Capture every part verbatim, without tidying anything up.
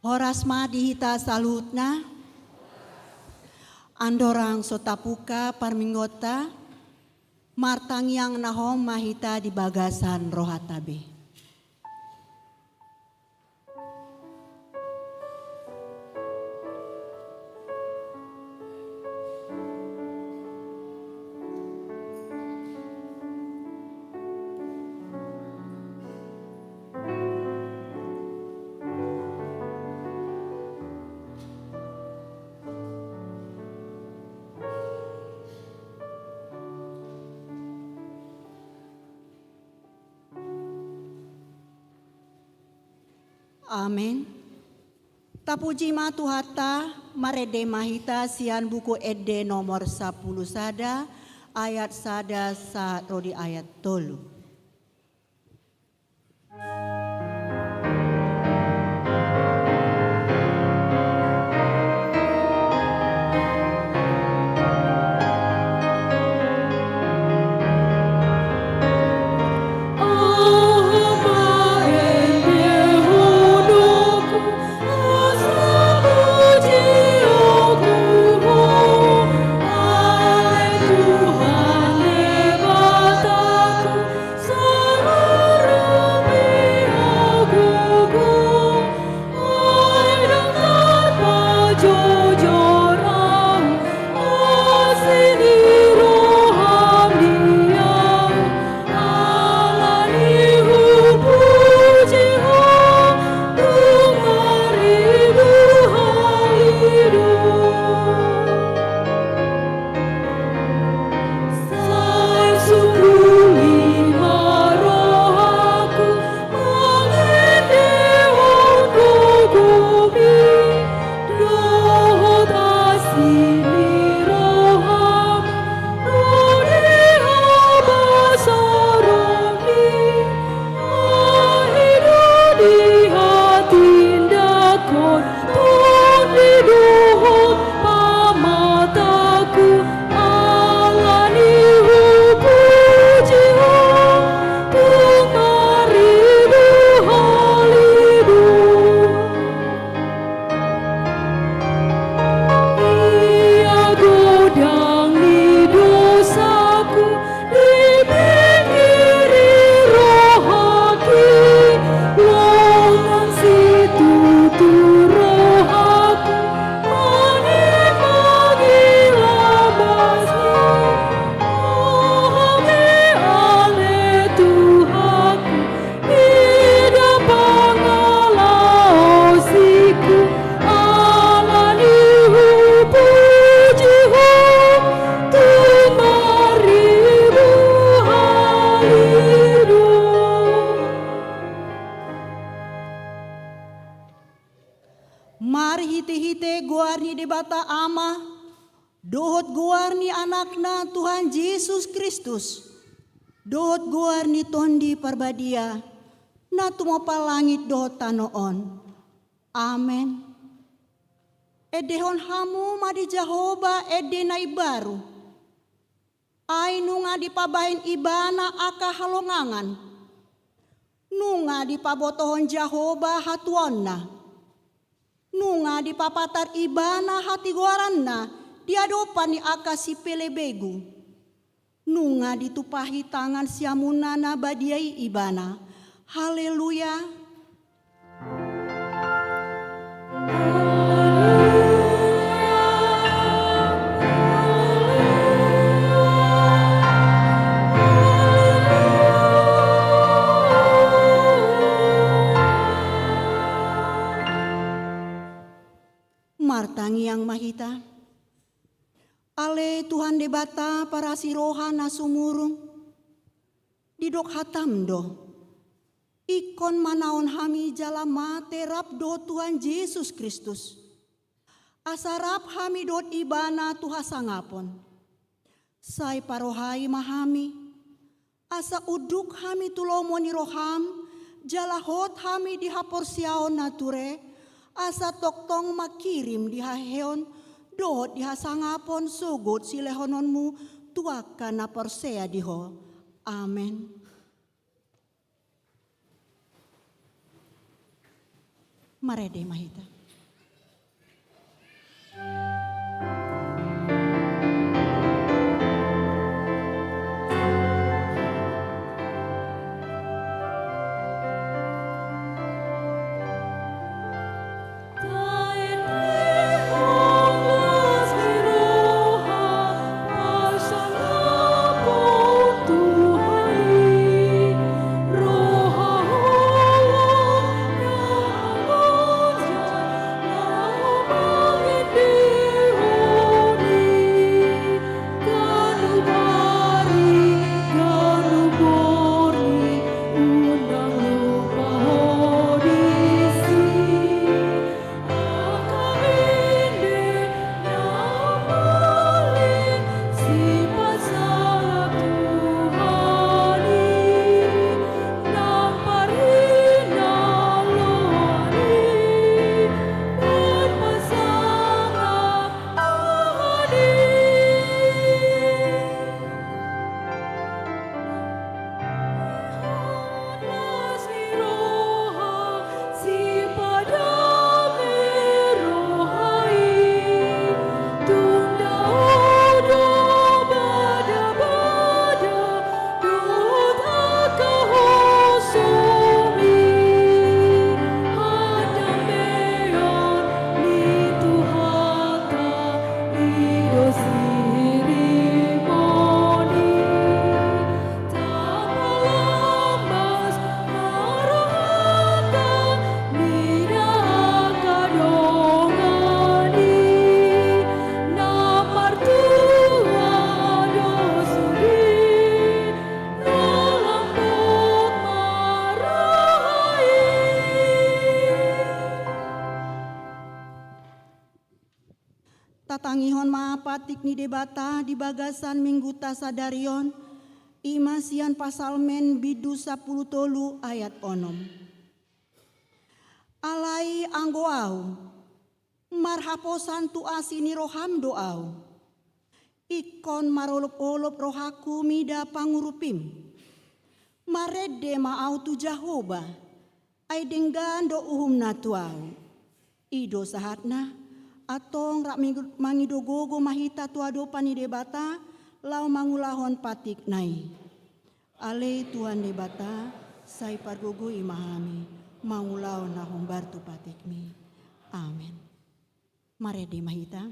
Horas ma di hita saluhutna. Andorang so tapungka parmingguonta, martangiang na hom ma hita di bagasan rohanta be. Amen. Tapuji ma Tuhanta. Marende ma hita sian Buku Ende nomor sampulu sada, ayat sada sahat ro di ayat tolu. Sai sungkun i ma rohangku, mangendehon gogomi, dohot asi ni roham, ro di habasoronni, ai do di hatindangkon, Tondi dohot pamatangku, alani hupuji Ho, tung maribu hali do. Ia godang ni dosaku, dipinggiri rohangki, longang situtu rohangku, manimbangi labasni. Aha be ale Tuhanku, ida pangalaosingku, alani hupuji Ho, tung maribu hali do. Marhitehite goar ni Debata Ama, dohot goar ni Anakna Tuhan Jesus Kristus, dohot goar ni Tondi Parbadia, na tumompa langit dohot tano on. Amen. Endehon hamu ma di Jahowa ende na imbaru. Ai nunga dipabahen Ibana angka halongangan. Nunga dipabotohon Jahowa hatuaonna. Nunga dipapatar Ibana hatigoaranna di adopan ni angka sipelebegu. Nunga ditumpahi tangan siamunna na badia i Ibana. Haleluya. Martangiang ma hita. Ale Tuhan Debata parasi roha na sumurung, didok hatam do, ingkon manaon hami jala mate rap dohot Tuhan Jesus Kristus, asa rap hami dohot Ibana tu hasangapon. Sai parohai ma hami, asa unduk hami tu lomo ni roham, jala hot hami di haporseaon na ture, asa tongtong mangkirim di haheheon dohot di hasangapon sogot silehononmu tu angka na porsea di Ho. Amen. Marende ma hita. Tangihon ma patik ni Debata di bagasan mingguta sadari on, i ma sian Psalmen bindu sampulu tolu ayat onom. Alai anggo ahu, marhaposan tu asi ni roham do ahu. Ingkon marolopolop rohangku mida pangurupim. Marende ma ahu tu Jahowa, ai denggan do uhumna tu ahu. I do sahatna, antong rap minggu-, mangido gogo ma hita tu adopan ni Debata, laho mangulahon patikna i. Ale Tuhan Debata, sai pargogoi ma hami, mangulahon na hombar tu patikmi. Amen. Marende ma hita.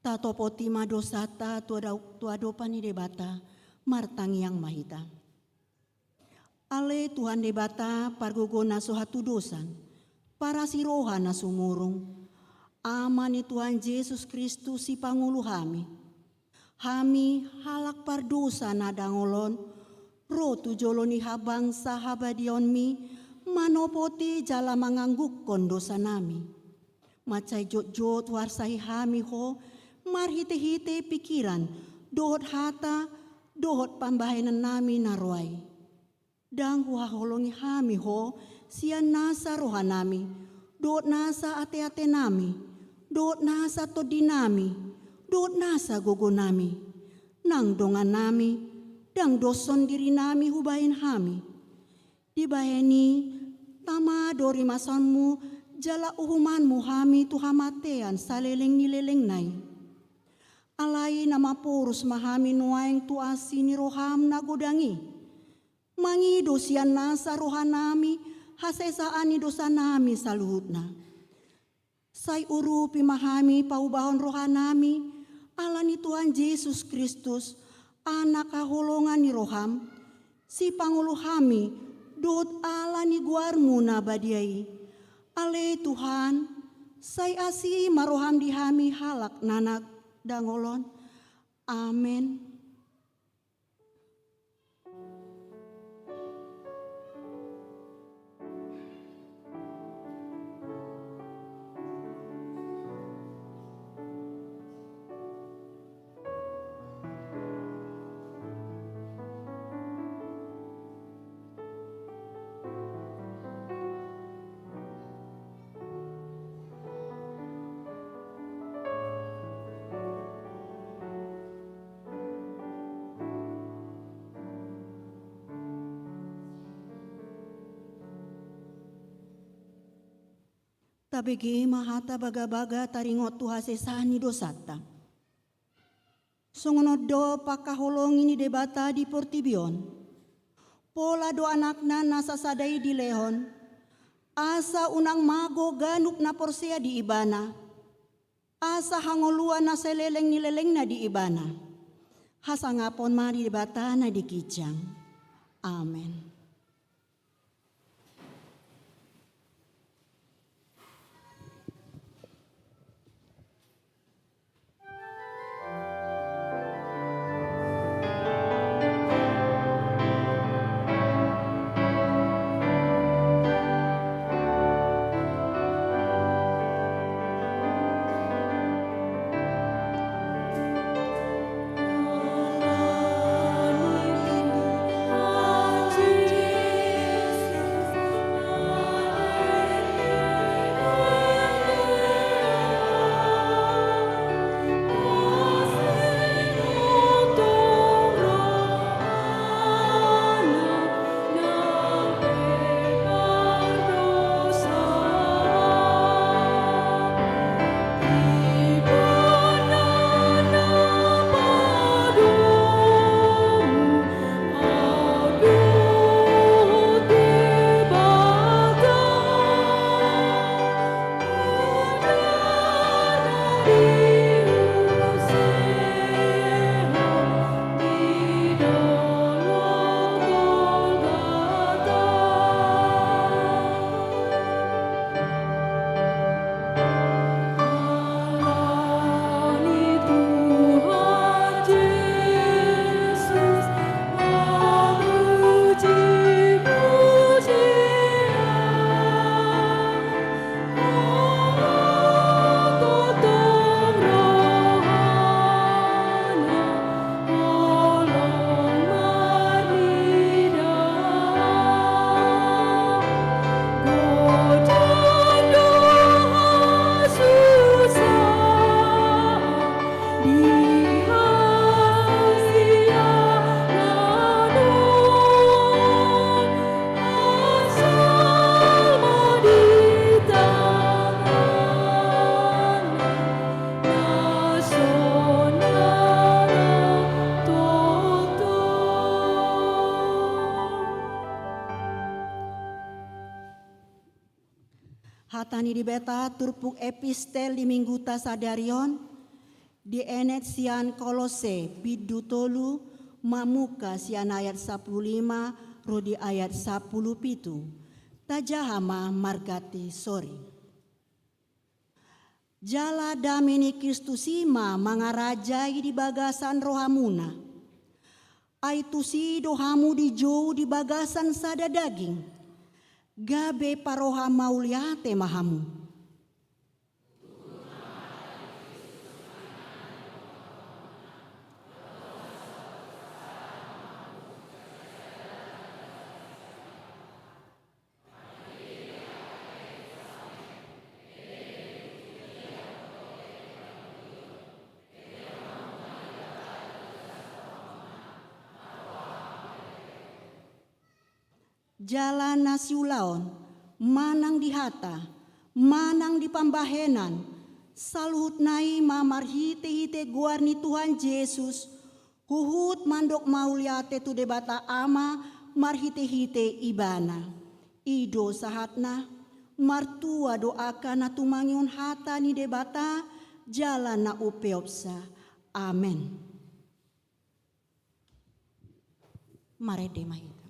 Tatopoti ma dosanta tu adau-, tu adopan ni Debata, martangiang ma hita. Ale Tuhan Debata, pargogo na so hatudosan, parasi roha na sumurung, Ama ni Tuhan Jesus Kristus sipangolu hami. Hami halak pardosa na dangol on, ro tu jolo ni habangsa habadiaonmi, manopoti jala manganggungkon dosanami. Mansai jotjot huarsahi hami ho, marhitehite pikiran, dohot hata, dohot pambahenannami na roa i. Ndang huhaholongi hami ho, sian nasa rohanami, dohot nasa ateatenami, dohot nasa tondinami, dohot nasa gogonami. Nang dongannami, ndang doshon dirinami hubahen hami. Dibahen i, tama do rimasaonmu, jala uhumanmu hami tu hamatean saleleng ni lelengna i. Alai na maporus ma hami nuaeng tu asi ni roham na godang i. mangido sian nasa rohanami hasesaan ni dosanami saluhutna. Sai urupi ma hami paubahon rohanami, ala ni Tuhan Jesus Kristus, Anak haholongan ni roham, sipangolu hami, dohot ala ni goarmu na badia i. Ale Tuhan, sai asi ma roham di hami halak na dangol on. Amen. Tabege ma hata bagabaga taringot tu hasesaan ni dosanta. Songon on do pangkaholongi ni Debata di portibi on. Pola do Anakna na sasada i dilehon, asa unang mago ganup na porsea di Ibana, asa hangoluan na saleleng ni lelengna di Ibana. Hasangapon ma di Debata na di ginjang. Amen. Hata ni Debata turpuk epistel di mingguta sadari on, dienet sian Kolose bindu tolu, mamungka sian ayat sampulu lima ro di ayat sampulu pitu. Tajaha ma marganti sori. Jala dame ni Kristus i ma mangarajai di bagasan rohamuna. Ai tusi do hamu dijou di bagasan sada daging, gabe paroha mauliate ma hamu. Jala na siulaon, manang di hata, manang di pambahenan, saluhutna i ma marhitehite goar ni Tuhan Jesus, huhut mandok mauliate tu Debata Ama marhite-hite Ibana. I do sahatna, martua do angka na tumangihon hata ni Debata jala na umpeopsa. Amen. Marende ma hita.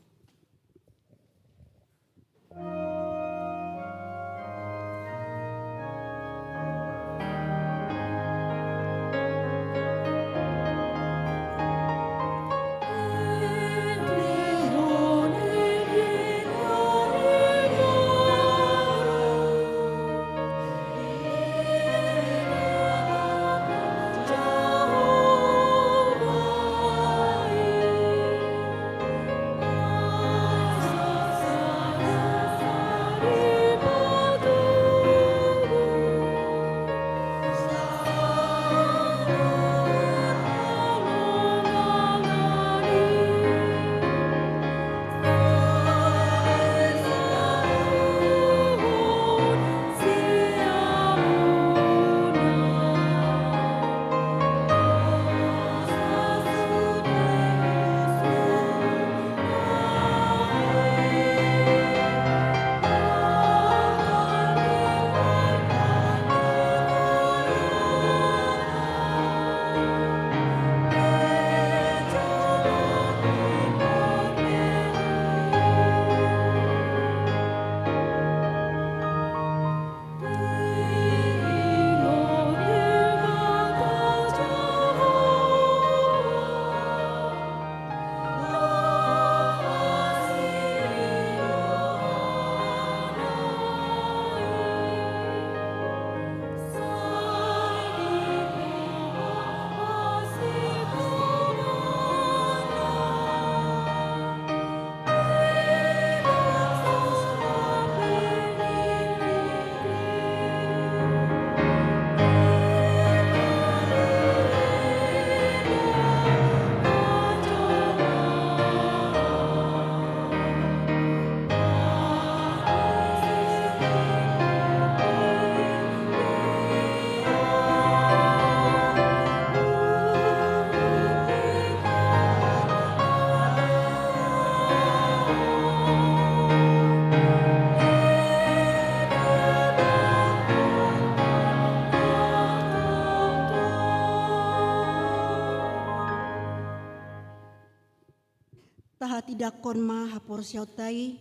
Tahatindangkon ma haporseaonta i,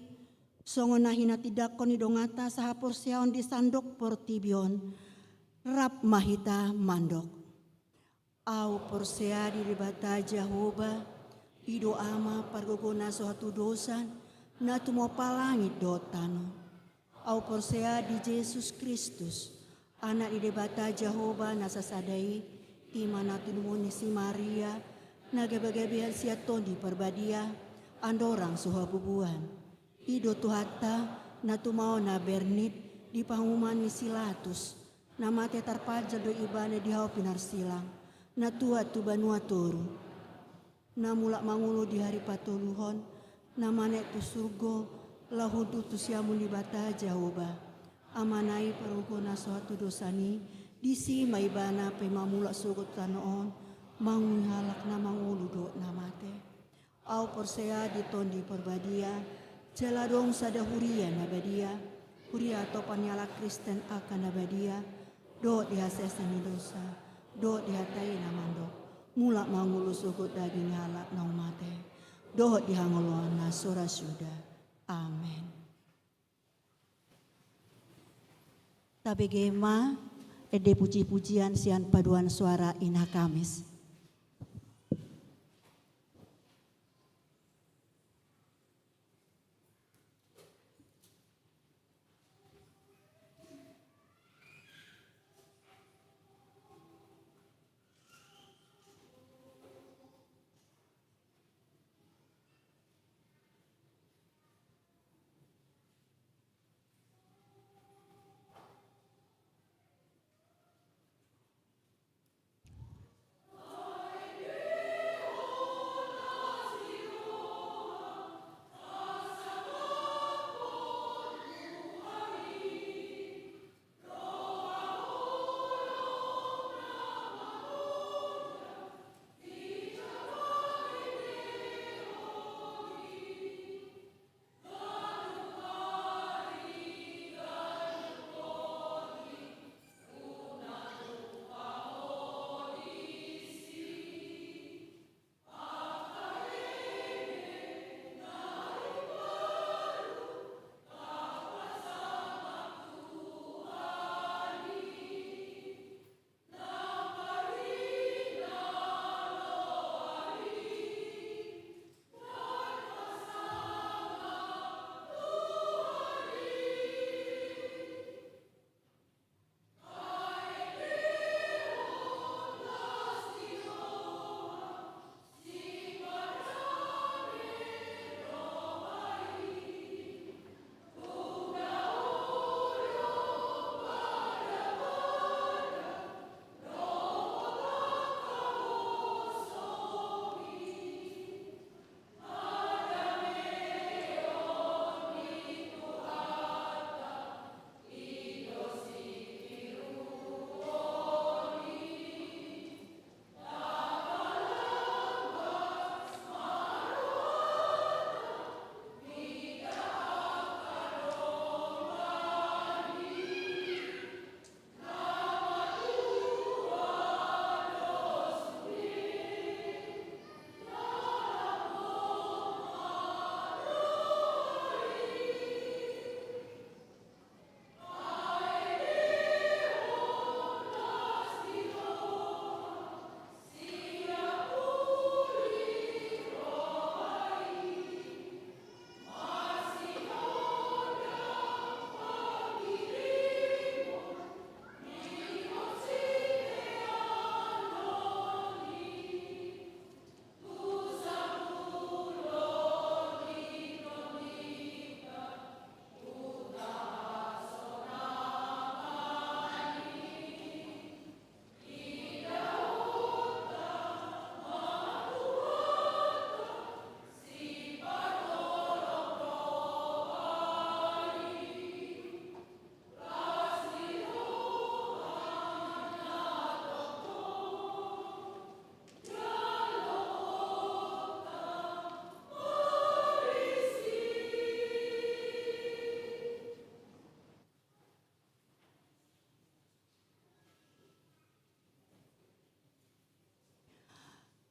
songon na hinatindangkon ni donganta sahaporseaon di sandok portibi on. Rap ma hita mandok. Ahu porsea di Debata Jahowa, i do Ama pargogo na so hatudosan, na tumompa langit dohot tano. Ahu porsea di Jesus Kristus, Anak ni Debata Jahowa na sasada i, i ma na tinumon ni si Maria, na gabe-gabean sian Tondi Parbadia, andorang so habubuhan. I do Tuhanta, na tumaon na bernit di panguhuman ni si Latus, na mate tarpanjal do Ibana di hau pinarsilang, na tuat tu banua toru. Na mulak mangolu di ari patoluhon, na manaek tu surgo, laho hundul tu siamun ni Debata Jahowa. Amana i pargogo na so hatudosan i, disi ma Ibana paima mulak sogot tu tano on, manguhumi halak na mangolu dohot na mate. Ahu porsea di Tondi Parbadia, jala adong sada huria na badia, huria hatopan ni halak Kristen angka na badia, dohot di hasesaan ni dosa, dohot di hata i na mandok, mulak mangolu sogot daging ni halak naung mate, dohot di hangoluan na so ra suda. Amen. Tabege ma ende puji-pujian sian paduan suara Inna Kamis.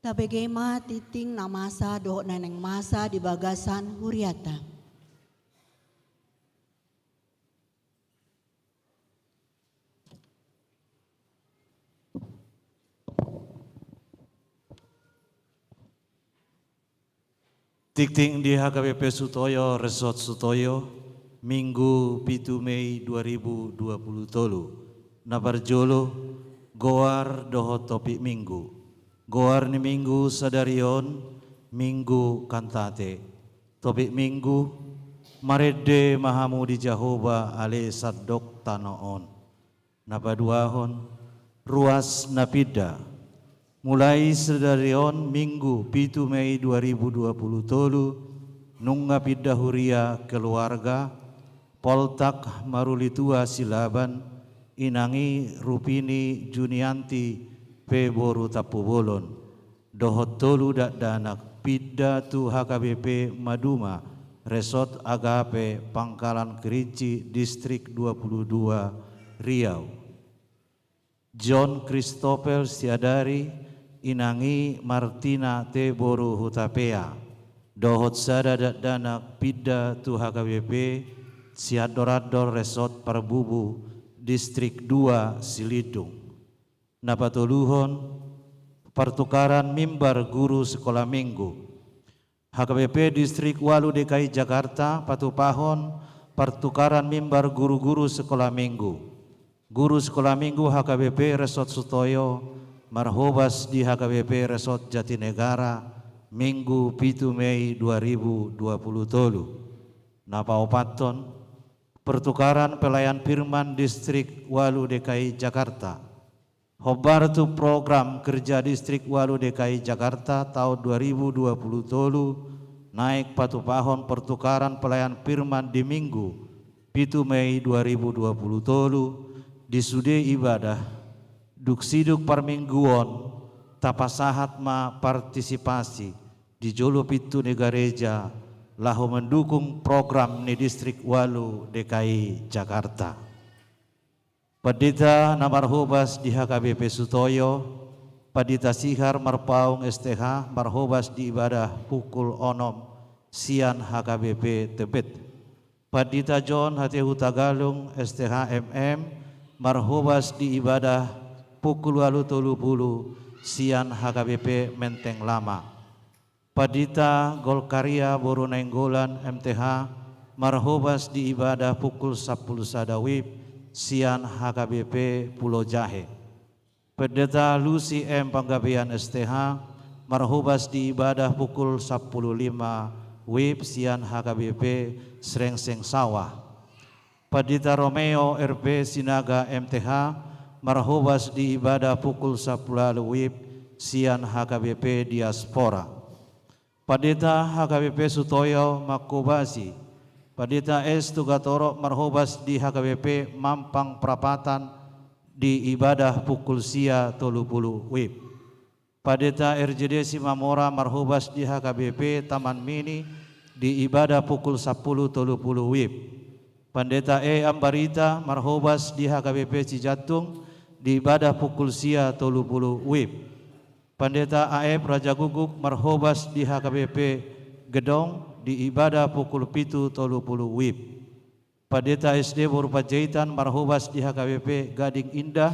Tabege ma tingting na masa dohot na naeng masa di bagasan huriata. Tingting di H K B P Sutoyo, Resort Sutoyo, Minggu pitu Mei dua ribu dua puluh tolu. Na parjolo, goar dohot topik Minggu. Goar ni Minggu sadari on, Minggu Kantate. Topik Minggu, marende ma hamu di Jahowa ale sandok tano on. Na paduahon, ruas na pinda. Mulai sadari on Minggu pitu Mei dua ribu dua puluh tolu, nunga pinda huria keluarga, Poltak Marulitua Silaban, inang i Rupini Junianti pe boru Tampubolon. Dohot tolu dakdanak pinda tu H K B P Maduma, Resort Agape Pangkalan Kerinci, Distrik dua puluh dua, Riau. John Christopher Siadari, inang i Martina T boru Hutapea. Dohot sada dakdanak pinda tu H K B P Siandor-andor, Resort Parbubu, Distrik dua, Silindung. Na patoluhon, partukaran mimbar guru sekolah minggu. H K B P Distrik ualu D K I Jakarta patupahon partukaran mimbar guru-guru sekolah minggu. Guru sekolah minggu H K B P Resort Sutoyo marhobas di H K B P Resort Jatinegara, Minggu pitu Mei dua ribu dua puluh tolu. Na paopathon, pertukaran pelayan firman Distrik ualu D K I Jakarta. Hombar tu program kerja Distrik ualu D K I Jakarta taon dua ribu dua puluh tolu, naeng patupahon pertukaran pelayan firman di Minggu pitu Mei dua ribu dua puluh tolu, di sude ibadah, dung sidung parmingguon, tapasahat ma partisipasi di jolo pintu ni gareja laho mendukung program ni Distrik ualu D K I Jakarta. Pandita na marhobas di H K B P Sutoyo, Pandita Sihar Marpaung S T H, marhobas di ibadah pukul onom sian H K B P Tebet. Pandita John H T Hutagalung S T H M M, marhobas di ibadah pukul ualu tolu pulu sian H K B P Menteng Lama. Pandita Golkaria boru Nainggolan M T H, marhobas di ibadah pukul sampulu sada wib sian H K B P Pulo Jahe. Pendeta Lucy M Panggabean S T H, marhobas di ibadah pukul sampulu lima wib sian H K B P Srengseng Sawah. Pandita Romeo R P Sinaga M T H, marhobas di ibadah pukul sampulu ualu wib sian H K B P Diaspora. Pandita H K B P Sutoyo manghobasi Pandita S Tugatorop marhobas di H K B P Mampang Prapatan di ibadah pukul sia tolu pulu wib. Pandita R J D Simamora marhobas di H K B P Taman Mini di ibadah pukul sampulu tolu pulu wib. Pandita E Ambarita marhobas di H K B P Cijantung di ibadah pukul sia tolu pulu wib. Pandita A F Rajagukguk marhobas di H K B P Gedong di ibadah pukul pitu tolu pulu wib. Pandita S D boru Panjaitan marhobas di H K B P Gading Indah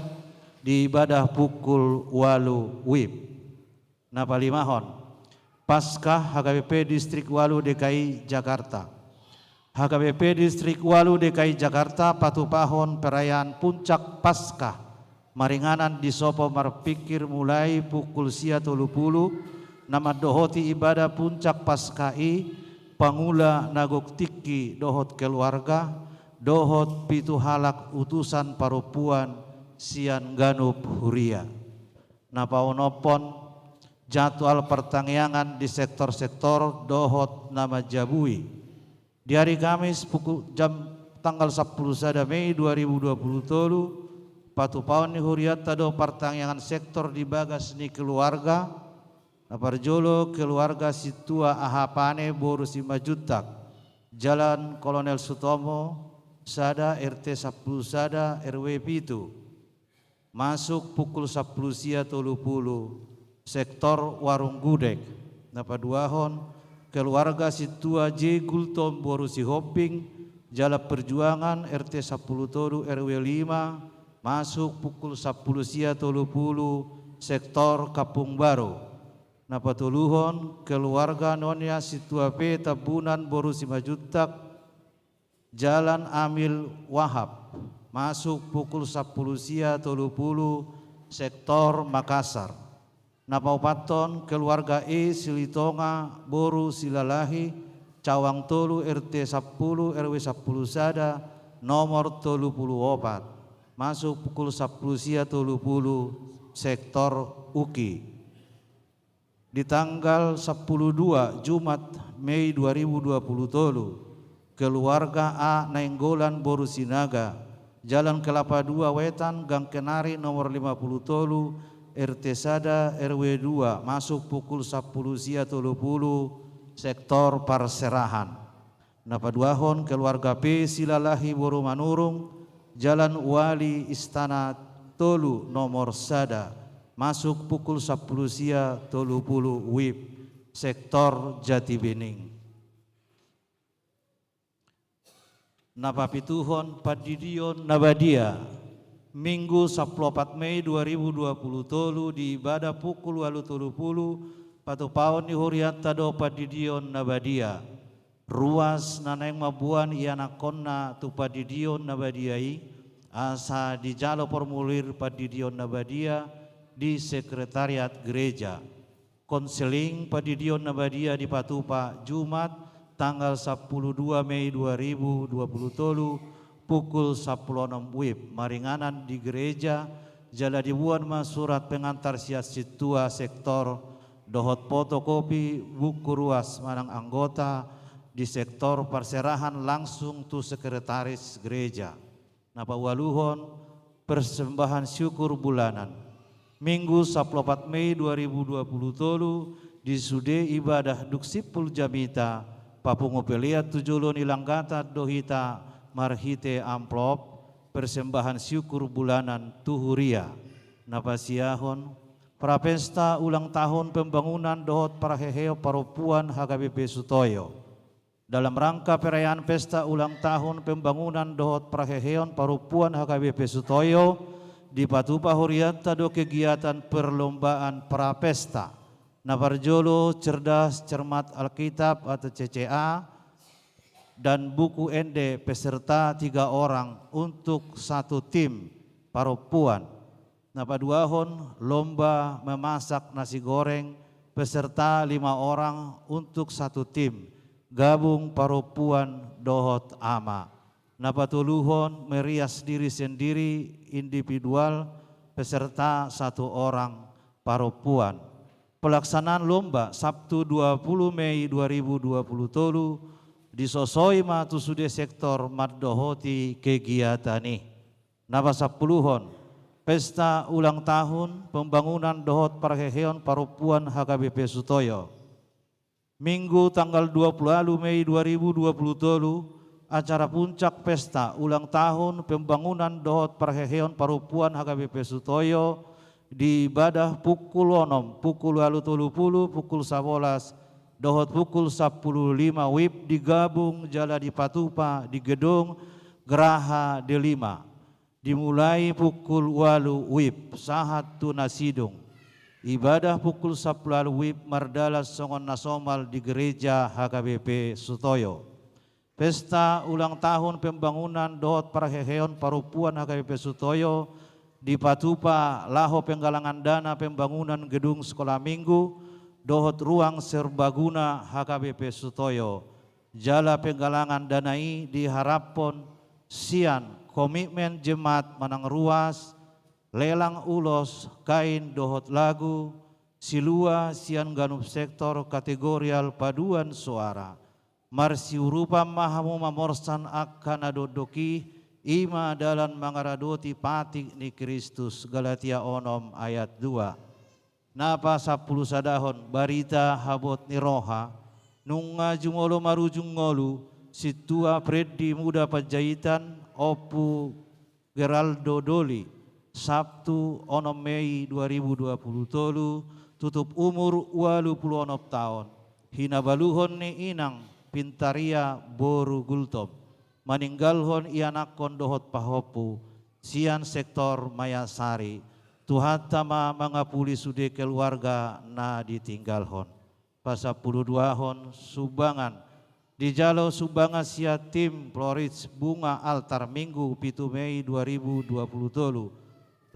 di ibadah pukul ualu wib. Na palimahon, Paskah H K B P Distrik ualu D K I Jakarta. H K B P Distrik ualu D K I Jakarta patupahon perayaan Puncak Paskah maringanan di sopo marpingkir mulai pukul sia tolu pulu, na mandohoti ibadah Puncak Paskah i, pangula na gok tingki dohot keluarga, dohot pitu halak utusan parompuan sian ganup huria. Na paonomhon, jadwal partangiangan di sektor-sektor dohot na manjabui. Di ari Kamis pukul jam tanggal sampulu sada Mei dua ribu dua puluh tolu, patupaon ni hurianta do partangiangan sektor di bagas ni keluarga. Na parjolo keluarga Sintua Ahapane boru Simanjuntak, Jalan Kolonel Sutomo sada, R T sampulu sada, R W pitu. Masuk pukul sampulu sia tolu pulu, sektor Warung Gudeg. Na paduahon, keluarga Sintua J Gultom boru Sihombing, Jalan Perjuangan, R T sampulu tolu, R W lima, masuk pukul sampulu sia tolu pulu, sektor Kampung Baru. Na patoluhon, keluarga Nonia Sintua P Tambunan boru Simanjuntak, Jalan Amil Wahab, masuk pukul sampulu sia tolu pulu, sektor Makassar. Na paopathon, keluarga E Silitonga boru Silalahi, Cawang tolu, R T sampulu, R W sampulu sada, nomor tolu pulu opat, masuk pukul sampulu sia tolu pulu, sektor Uki. Di tanggal sampulu dua, Jumat, Mei dua ribu dua pulu tolu, keluarga A Nainggolan boru Sinaga, Jalan Kelapa dua Wetan, Gang Kenari nomor lima pulu tolu, R T sada, R W dua, masuk pukul sampulu sia tolu pulu, sektor Parserahan. Na paduahon, keluarga P Silalahi boru Manurung, Jalan Wali Istana tolu nomor sada, masuk pukul sampulu sia tolu pulu W I B, sektor Jatibening. Na papituhon, pandidion na badia. Minggu sampulu opat Mei dua ribu dua pulu tolu, di ibadah pukul ualu tolu pulu, patupaon ni hurianta do pandidion na badia. Ruas na naeng mamboan ianakhonna tu pandidion na badia i, asa dijalo formulir pandidion na badia di sekretariat gereja. Konseling pandidion na badia dipatupa Jumat, tanggal sampulu dua Mei dua ribu dua pulu tolu, pukul sampulu onom W I B, maringanan di gereja, jala diboan ma surat pengantar sian sintua sektor, dohot fotokopi buku ruas manang anggota di sektor Parserahan langsung tu sekretaris gereja. Na paualuhon, persembahan syukur bulanan. Minggu sampulu opat Mei dua ribu dua pulu tolu, di sude ibadah dung simpul jamita, papungu pelean tu jolo ni langgatan do hita marhite amplop, persembahan syukur bulanan tu huria. Na pasiahon, prapesta ulang tahun pembangunan dohot parheheon parompuan H K B P Sutoyo. Dalam rangka perayaan pesta ulang tahun pembangunan dohot parheheon parompuan H K B P Sutoyo, dipatupa hurianta do kegiatan perlombaan prapesta. Na parjolo, cerdas cermat Alkitab atau C C A, dan buku ende peserta tiga orang untuk satu tim parompuan. Na paduahon, lomba memasak nasi goreng, peserta lima orang untuk satu tim, gabung parompuan dohot ama. Na patoluhon, merias diri sendiri, individual, peserta satu orang, parompuan. Pelaksanaan lomba, Sabtu dua puluh Mei dua ribu dua puluh tolu, disosoi ma tu sude sektor mandohoti kegiatan i. Na pasampuluhon, pesta ulang tahun pembangunan dohot parheheon parompuan H K B P Sutoyo. Minggu tanggal dua puluh ualu Mei dua ribu dua puluh tolu, acara puncak pesta ulang tahun pembangunan dohot parheheon parompuan H K B P Sutoyo, di ibadah pukul onom, pukul ualu tolu pulu, pukul sabolas, dohot pukul sampulu lima W I B digabung jala dipatupa di gedung Graha D lima. Dimulai pukul ualu W I B sahat tu na sidung. Ibadah pukul sampulu ualu W I B mardalan songon na somal di gereja H K B P Sutoyo. Pesta ulang tahun pembangunan dohot parheheon parompuan H K B P Sutoyo dipatupa laho penggalangan dana pembangunan gedung sekolah minggu dohot ruang serbaguna H K B P Sutoyo. Jala penggalangan dana i diharaphon sian komitmen jemaat manang ruas, lelang ulos, kain dohot lagu, silua sian ganup sektor kategorial paduan suara. Marsiurupan ma hamu mamorsan angka na dokdok i, i ma dalan mangaradoti patik ni Kristus, Galatia onom ayat dua. Na pasampulu sadahon, barita habot ni roha, nunga jumolo marujung ngolu, sintua Freddy Muda Panjaitan, Ompu Geraldo Doli, Sabtu onom Mei dua ribu dua puluh tolu, tutup umur ualu pulu onom taon, hinabaluhon ni inang Pintaria boru Gultom, maninggalhon ianakhon dohot pahompu, sian sektor Mayasari. Tuhanta ma mangapuli sude keluarga na ditinggalhon. Pasampuluduahon sumbangan. Dijalo sumbangan sian tim Floris Bunga Altar Minggu pitu Mei dua ribu dua puluh tolu.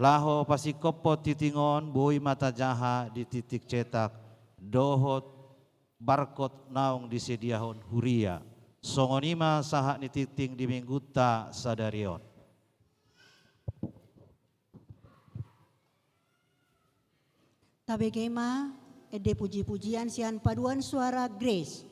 Laho pasingkophon tingting on boi ma tajaha di tingting cetak dohot barkot naung disediahon huria. Songon i ma sahat ni tingting di minggunta sadari on. Tabege ma ende puji-pujian sian paduan suara Grace.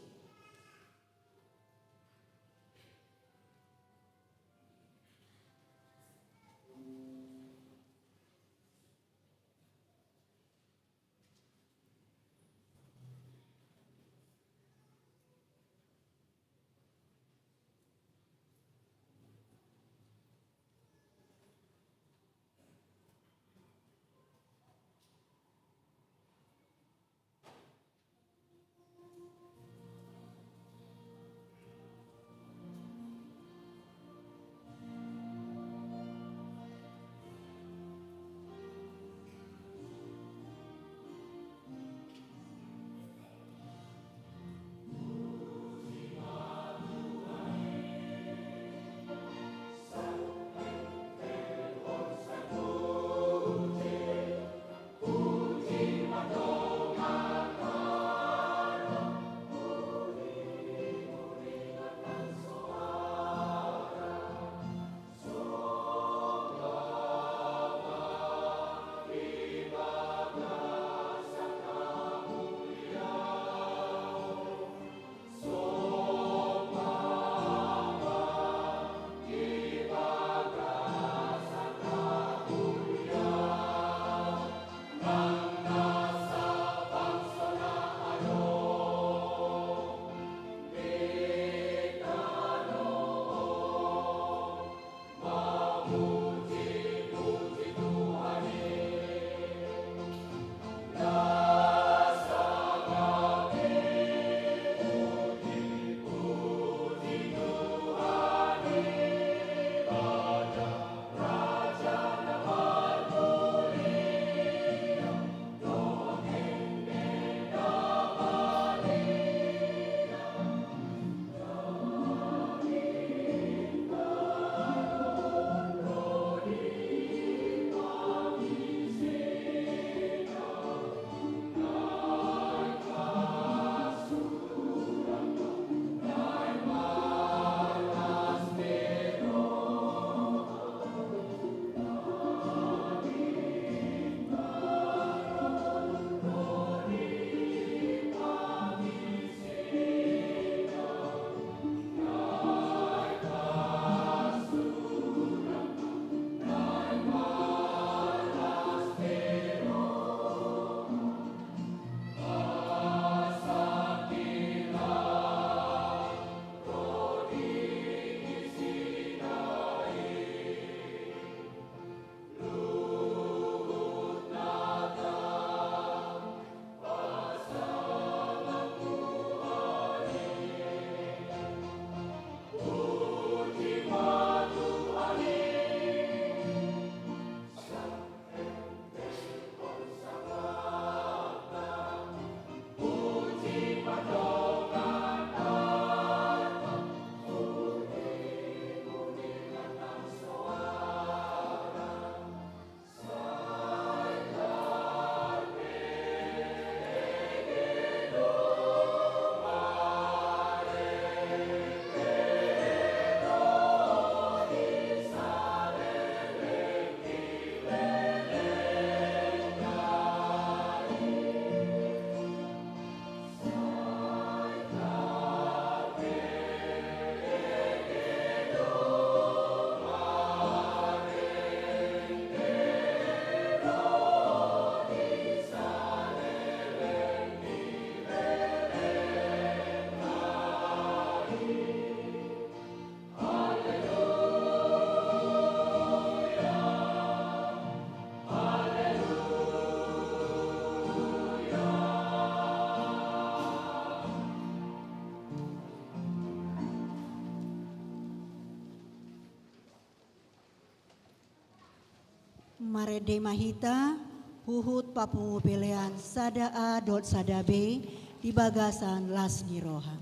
Marende ma hita huhut papungu pelean sada A dohot sada B di bagasan las ni roha.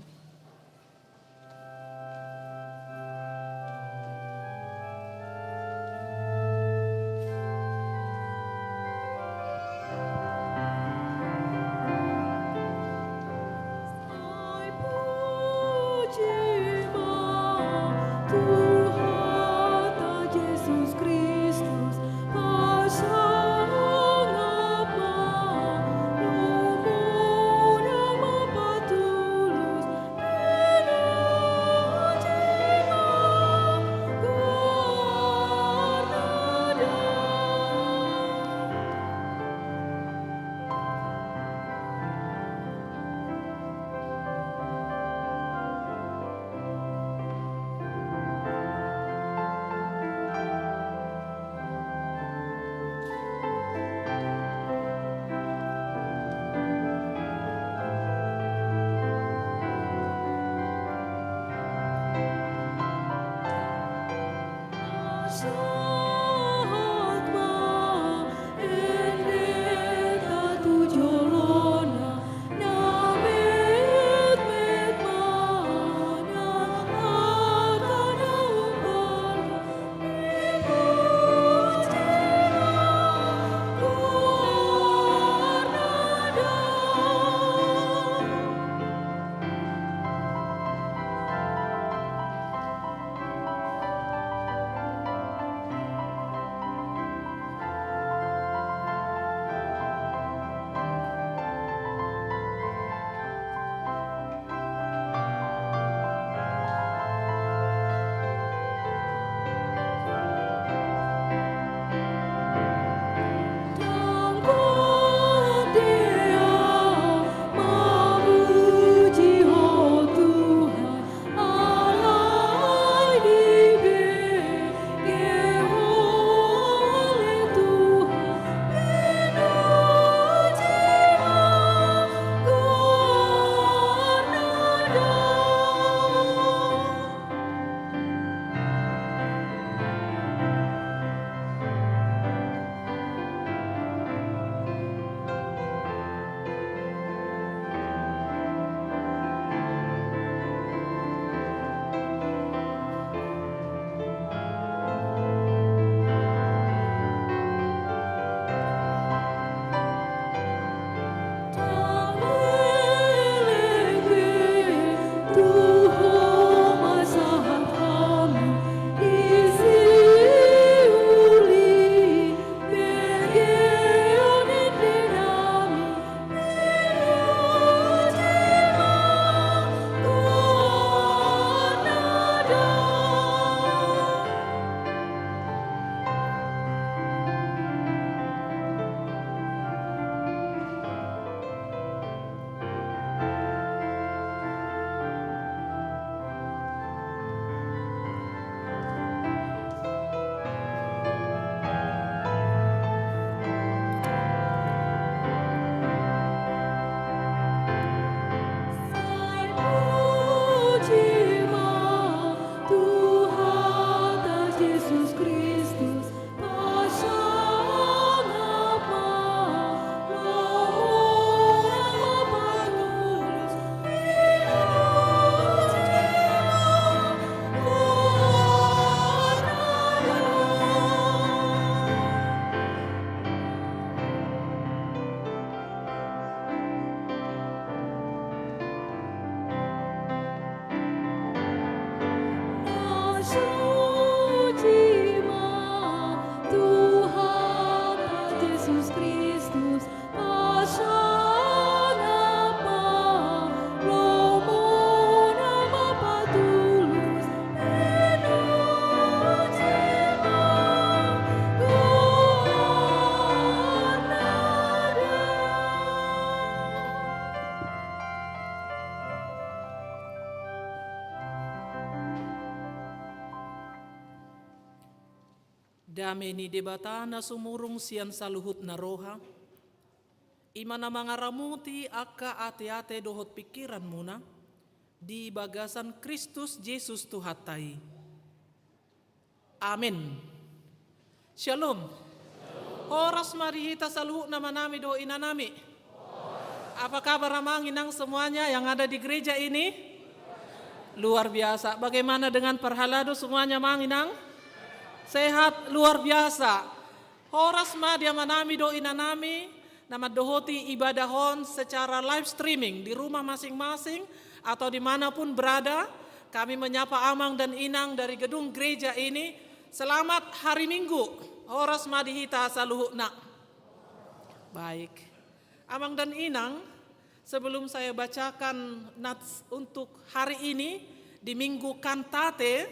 Dame ni Debata na sumurung sian saluhutna roha, i ma na mangaramoti angka ateate dohot pingkiranmuna di bagasan Kristus Jesus Tuhanta i. Amen. Shalom. Horas ma di hita saluhutna, amanami dohot inanami. Apa kabar amang inang semuanya yang ada di gereja ini? Luar biasa. Bagaimana dengan parhalado semuanya, amang inang? Sehat, luar biasa. Horas ma di amanami dohot inanami na mandohoti ibadah on secara live streaming di rumah masing-masing atau dimanapun berada. Kami menyapa amang dan inang dari gedung gereja ini. Selamat hari Minggu. Horas ma di hita saluhutna. Baik. Amang dan inang, sebelum saya bacakan nats untuk hari ini di Minggu Kantate,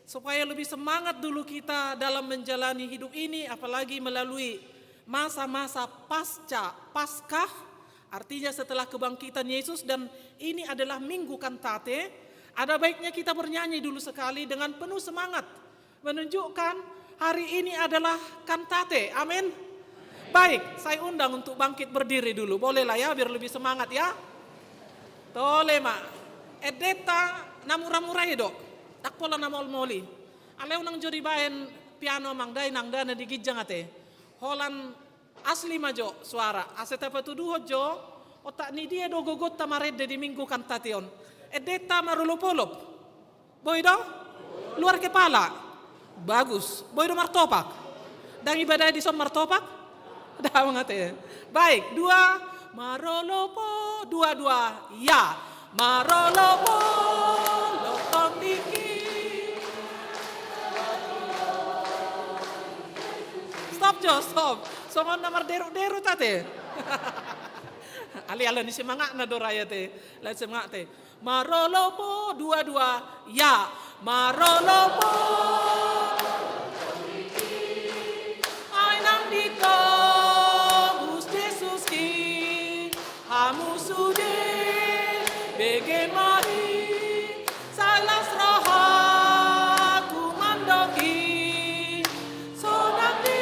supaya lebih semangat dulu kita dalam menjalani hidup ini, apalagi melalui masa-masa pasca Paskah, artinya setelah kebangkitan Yesus, dan ini adalah Minggu Kantate, ada baiknya kita bernyanyi dulu sekali dengan penuh semangat. Menunjukkan hari ini adalah Kantate. Amin. Baik, saya undang untuk bangkit berdiri dulu. Bolehlah ya, biar lebih semangat ya. Tole ma. Endenta na mura-mura i do. Ndang pola na maol-maol i. Alai unang jo dibaen piano amang da inang da na di ginjang ate. Holan asli ma jo suara. Asa tapatuduhon jo otak ni dia do gogonta marende di Minggu Kantate on. Endenta marolop-olop. Boi do? Luar kepala. Bagus. Boi do martopak? Ndang ibadah dison martopak? Ndang ate. Baik, dua, marolop-olop, dua, dua, ya. Marolop-olop tingki. Stop jo, stop. Songon na marderut-derut ate. Alai ala ni semangatna do ra i ate. Ala ni semangat ate. Marolop-olop, dua, dua, ya. Marolop-olop. Ai naung ditobus Jesus i, hamu sude bege ma i, sai las rohaku mandok i. Sonang di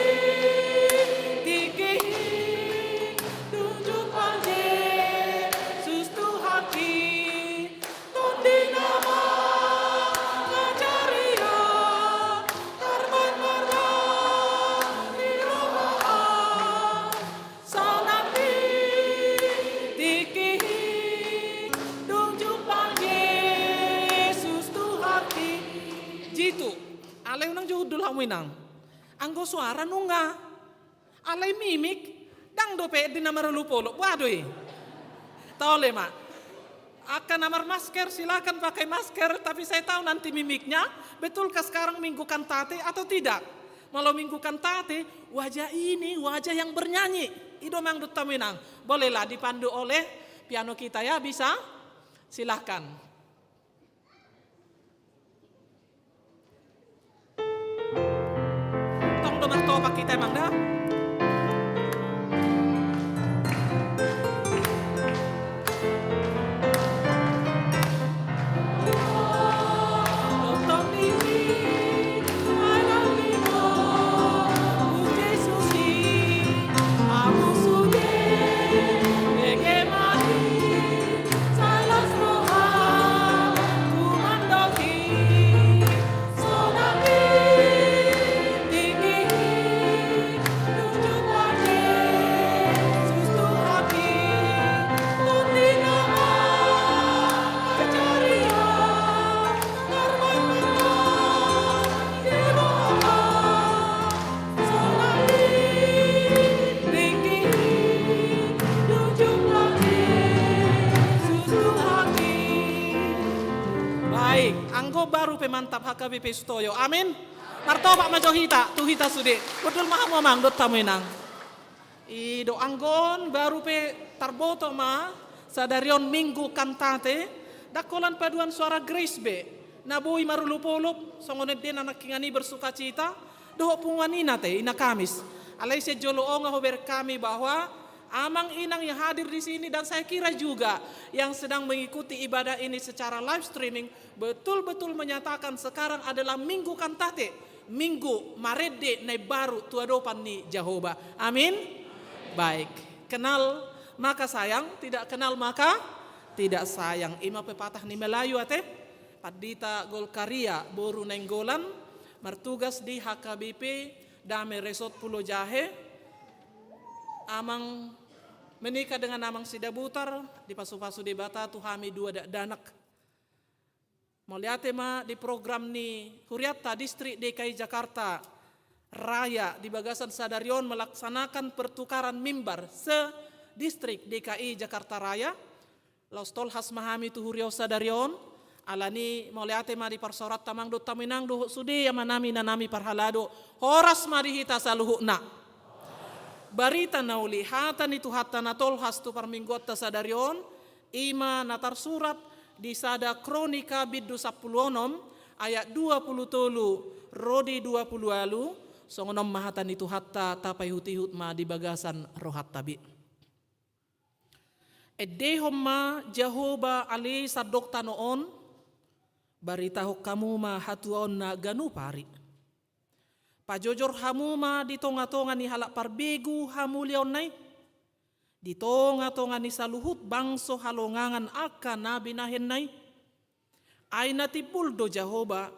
tingki i, dung jumpang Jesus Tuhanki. Tondi na mangajaria, tarban marlas ni roha. Sonang di tingki i, dung jumpang Jesus Tuhanki. Jitu, alai unang jo hundul hamu inang. Anggo suara nunga. Alai mimik, ndang dope di na marolop-olop, boha do i? Tole ma. Angka na marmasker, silakan pakai masker, tapi saya tahu nanti mimiknya, betulkah sekarang Minggu Kantate atau tidak? Malo Minggu Kantate, wajah ini, wajah yang bernyanyi. I do amang dohot hamu inang. Bolehlah dipandu oleh piano kita ya, bisa? Silakan. Tong do martopak hita amang da. Baik, anggo baru pe mantap H K B P Sutoyo. Amin. Martopak ma jo hita, tu hita sude. Hundul ma hamu amang dohot hamu inang. I do anggo on baru pe tarboto ma sadari on Minggu Kantate, ndang holan paduan suara Grace be, na boi marolop-olop, songon ende na nangkiningan i bersukacita, dohot punguan ina ate, ina Kamis. Alai sian jolo on nga hubereng hami bahwa amang inang yang hadir di sini dan saya kira juga yang sedang mengikuti ibadah ini secara live streaming betul-betul menyatakan sekarang adalah Minggu Kantate, Minggu marende na imbaru tu adopan ni Jahowa. Amin. Baik, kenal maka sayang, tidak kenal maka tidak sayang. I ma pepatah ni Melayu ate. Pandita Golkaria boru Nainggolan, martugas di H K B P Dame Resort Pulo Jahe. Amang menikah dengan Amang Sidabutar, dipasupasu Debata tu hami dua dakdanak. Mauliate ma di program ni hurianta Distrik D K I Jakarta Raya di bagasan sadari on melaksanakan pertukaran mimbar se-Distrik D K I Jakarta Raya. Laos tolhas ma hami tu huria on sadari on. Alani mauliate ma di parsaoranta Amang dohot hamu Inang dohot sude amanami inanami parhalado. Horas ma di hita saluhutna. Barita na uli, hata ni Tuhanta na tolhas tu parmingguanta sadari on, i ma na tarsurat di sada Kronika bindu sampulu onom ayat dua pulu tolu ro di dua pulu ualu. Songon on ma hata ni Tuhanta, tapaihutihut ma di bagasan rohanta be. Endehon ma Jahowa ale sandok tano on, baritahon hamu ma hatuaonna ganup ari. Pajojor hamu ma di tongatonga ni halak parbegu hamuliaonna i, di tongatonga ni saluhut bangso halongangan angka na binahenna i. Ai na timbul do Jahowa,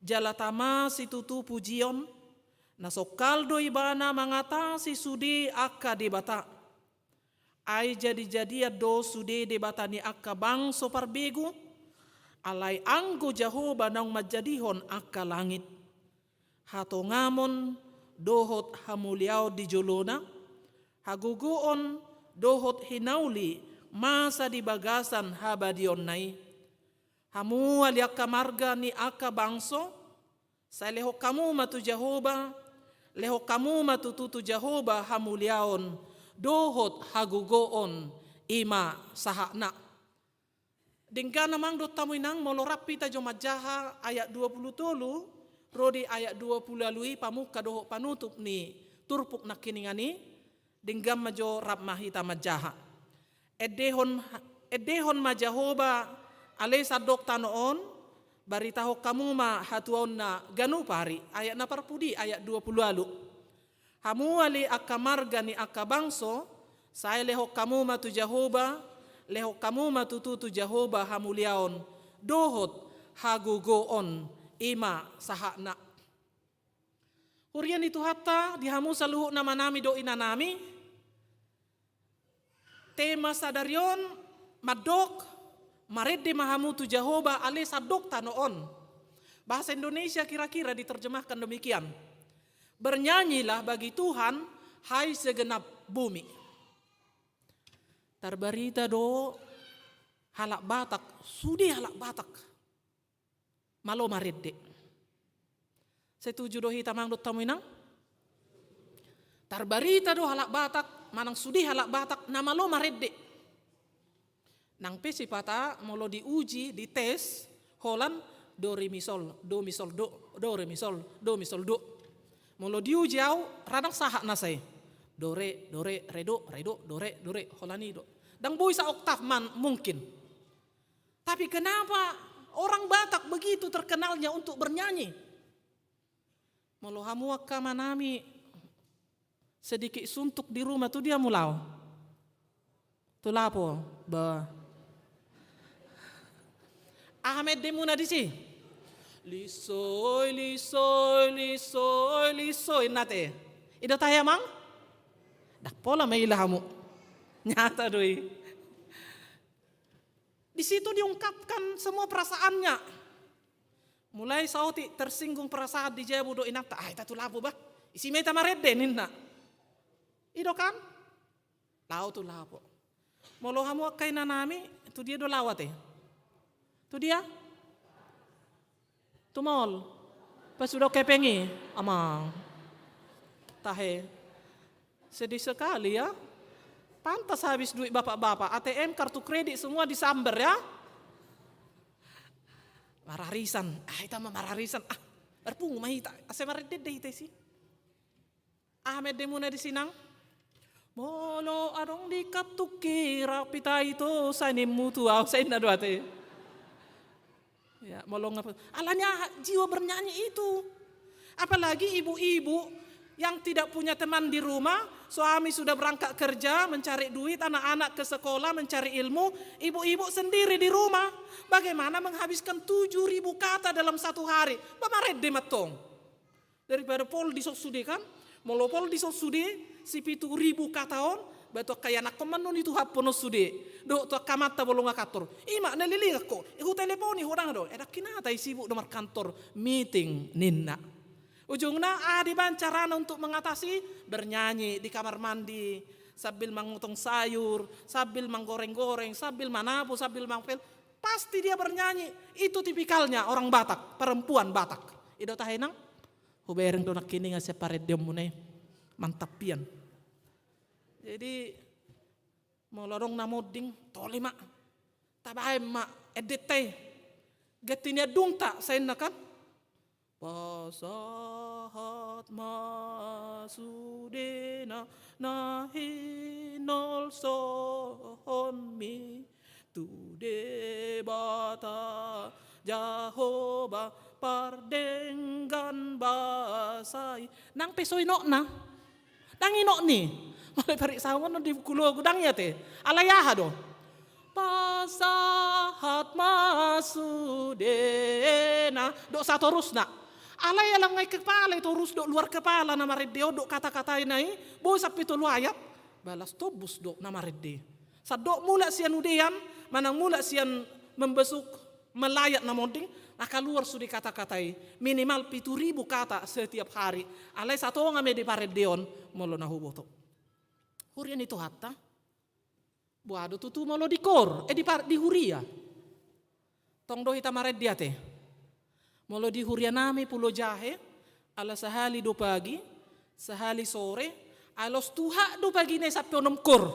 jala tama situtu pujion, na songkal do ibana mangatasi sude angka debata. Ai jadijadian do sude debata ni angka bangso parbegu, alai anggo Jahowa naung manjadihon angka langit. Hatongamon dohot hamuliaon di jolona, hagogoon dohot hinauli masa di bagasan habadiaonna i. Hamu ale angka marga ni angka bangso, sai lehon hamu ma tu Jahowa, lehon hamu ma tutu tu Jahowa hamuliaon dohot hagogoon, i ma sahatna. Denggan Amang dohot hamu Inang, molo rap hita jo manjaha ayat dua pulu tolu ro di ayat dua pulu ualu i, pamungka dohot panutup ni turpuk nangkiningan i, denggan ma jo, rap ma hita manjaha. Endehon, endehon ma Jahowa ale sandok tano on, baritahon hamu ma hatuaonna ganup ari. Ayat na parpudi, ayat dua pulu ualu. Hamu ale angka marga ni angka bangso, sai lehon hamu ma tu Jahowa, lehon hamu ma tutu tu Jahowa hamuliaon dohot hagogoon, i ma sahatna. Huria ni Tuhanta, di hamu saluhutna amanami dohot inanami, tema sadari on mandok, marende ma hamu tu Jahowa ale sandok tano on. Bahasa Indonesia kira-kira diterjemahkan demikian. Bernyanyilah bagi Tuhan, hai segenap bumi. Tarbarita do halak Batak, sude halak Batak malo marende. Setuju do hita Amang dohot hamu Inang? Tarbarita do halak Batak, manang sude halak Batak na malo marende. Nang pe sipata molo diuji, dites, holan do re mi sol, do mi sol do, do re mi sol, do mi sol do. Molo diuji au, ra ndang sahat nasa i. Do re, do re, re do, re do, do re, do re, holan i do. Ndang boi sa oktav man, mungkin. Tapi kenapa orang Batak begitu terkenalnya untuk bernyanyi? Molo hamu angka amanami sedikit suntuk di rumah, tu dia hamu laho? Tu lapo, bah. Aha ma endemuna disi? Lisoi, lisoi, lisoi, lisoi, nate. I do tahe Amang? Ndang pola maila hamu. Nyata do i. Di situ diungkapkan semua perasaannya. Mulai saotik tersinggung perasaan di jabu dohot inanta, ah, hita tu lapo bah. Isi ma hita marende ninna. I do kan? Laho tu lapo. Molo hamu angka inanami, tu dia do laho ate? Tu dia? Tu mall. Pas sudah kepeng i, Amang. Tahe. Sedih sekali ya. Pantas habis duit bapak-bapak, A T M, kartu kredit semua disamber ya. Mararisan, ah, hita ma mararisan, ah, marpungu ma hita, asa marende hita isi. Aha ma endemuna disi Inang? Molo adong di kantungki rap hita ito, sai nimmu tu au, sai ninna do ate. Ya, molo ngapa? Alanya jiwa bernyanyi itu. Apalagi ibu-ibu yang tidak punya teman di rumah, suami sudah berangkat kerja mencari duit, anak-anak ke sekolah mencari ilmu, ibu-ibu sendiri di rumah. Bagaimana menghabiskan tujuh ribu kata dalam satu hari? Bah marende ma antong. Daripada pol dison sude kan, Molo pol dison sude, si pitu ribu kata on, ba tu angka ianakhon ma annon ituhaphon on sude. Dohot tu angka amanta molo nga kantor. I ma na leleng ho, huteleponi ho ndang adong. Ndang hinata i, sibuk do markantor, meeting ninna. Ujungna aha dibaen carana untuk mengatasi? Bernyanyi di kamar mandi, sambil mangotong sayur, sambil manggoreng-goreng, sambil manapu, sambil mangpel. Pasti dia bernyanyi. Itu tipikalnya orang Batak, perempuan Batak. I do tahe inang? Hubereng do nangkiningan sian parendeonmuna i. Mantap hian. Jadi, molo adong na monding, tole ma. Tabaen ma endenta i. Ganti ni andungta, sainna kan? Pasahat ma sudena na hinolsohonmi tu Debata Jahowa pardenggan basa i. Nang pe so inokna. Ndang inok ni. Molo parik saungon di kulogu ndang i ate. Alai aha do? Pasahat ma sudena. Dohot satorusna. Alai ala nga i kepala i torus dohot luar kepala na marende on dohot kata-katai na i. Boi sampe tolu ayat. Balas tobus do na marende. Sandok mulak sian udean, manang mulak sian membesuk, melayat na monding, na kaluar sude kata-kata i. Minimal pitu ribu kata setiap hari. Alai satonga ma i di parendeon, molo na huboto. Huria ni Tuhanta. Boha do tutu molo di kor, eh, di par-, di huria. Tong do hita marende ate. Molo di huria nami Pulo Jahe, ala sahali do pagi, sahali sore, alos tuha do pagi na i sampe onom kor.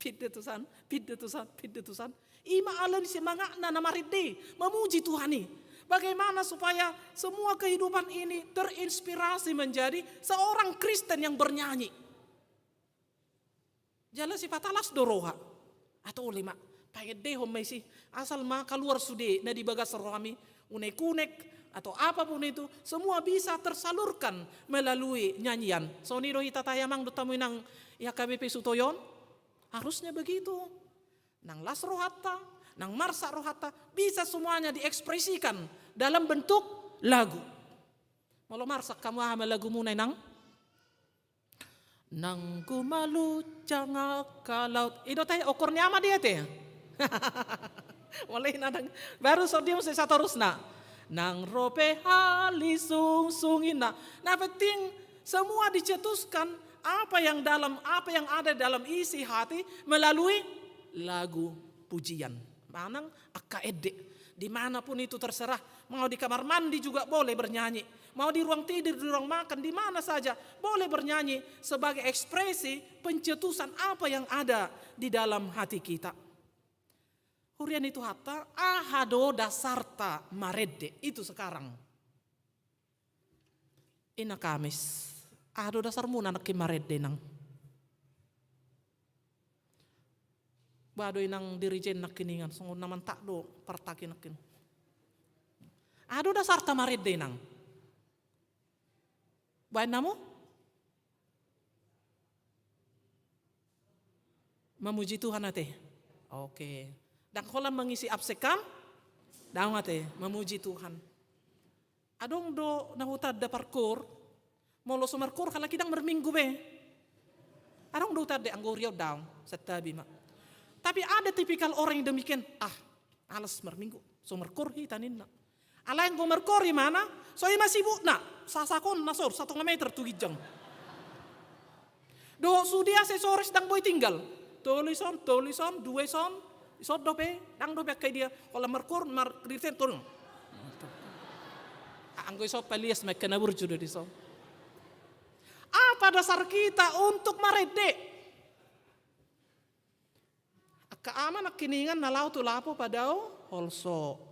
Pinda tusan, pinda tusan, pinda tusan. I ma ala ni semangatna na marende, memuji Tuhan i. Bagaimana supaya semua kehidupan ini terinspirasi menjadi seorang Kristen yang bernyanyi. Jala sipata las do roha. Atau lima. Paendehon ma isi. Asal ma kaluar sude na di bagas rohami. Unek-unek. Atau apapun itu. Semua bisa tersalurkan melalui nyanyian. Songon i do hita tahe amang dohot hamu inang H K B P Sutoyo on. Harusnya begitu. Nang las rohanta, nang marsak rohanta, bisa semuanya diekspresikan dalam bentuk lagu. Molo marsak hamu aha ma lagumuna inang? Nang gumalucang angka laut. I do tahe okor ni ama dia te. Molo i na nang baru so dia mesti satorusna. Nang ro pe hali sungsung inna. Nah, penting semua dicetuskan apa yang dalam, apa yang ada dalam isi hati melalui lagu pujian. Manang angka ende. Dimanapun itu terserah. Mau di kamar mandi juga boleh bernyanyi. Mau di ruang tidur, di ruang makan, di mana saja boleh bernyanyi sebagai ekspresi pencetusan apa yang ada di dalam hati kita. Huria ni Tuhanta, aha do dasarta marende? Itu sekarang. Inna Kamis. Aha do dasarmuna nangkin marende inang? Boha do inang dirijen nangkiningan, songon na mantak do partaki nangkin. Aha do dasarta marende inang? Baen hamu? Memuji Tuhan ate. Oke. Ndang holan mengisi absen kan? Daong ate, memuji Tuhan. Adong do na hutanda parkoor, molo so markoor halak i ndang marminggu be. Adong do hutanda anggo huria on daong, santabi ma. Tapi ada tipikal orang yang demikian, ah, males marminggu, so markoor hita ninna. Alai anggo markoor imana, so i ma sibukna, sasakonna so, satonga meter tu ginjang. Dohot sude ase sores ndang boi tinggal. Tolu ison, tolu ison, dua ison, ison dope, ndang dope angka i dia, holan markoor, mar-, diriten tolu. Anggo ison palias ma angka na burju do dison. Apa dasar kita untuk marende? Angka ama nangkiningan na laho tu lapo padao holso.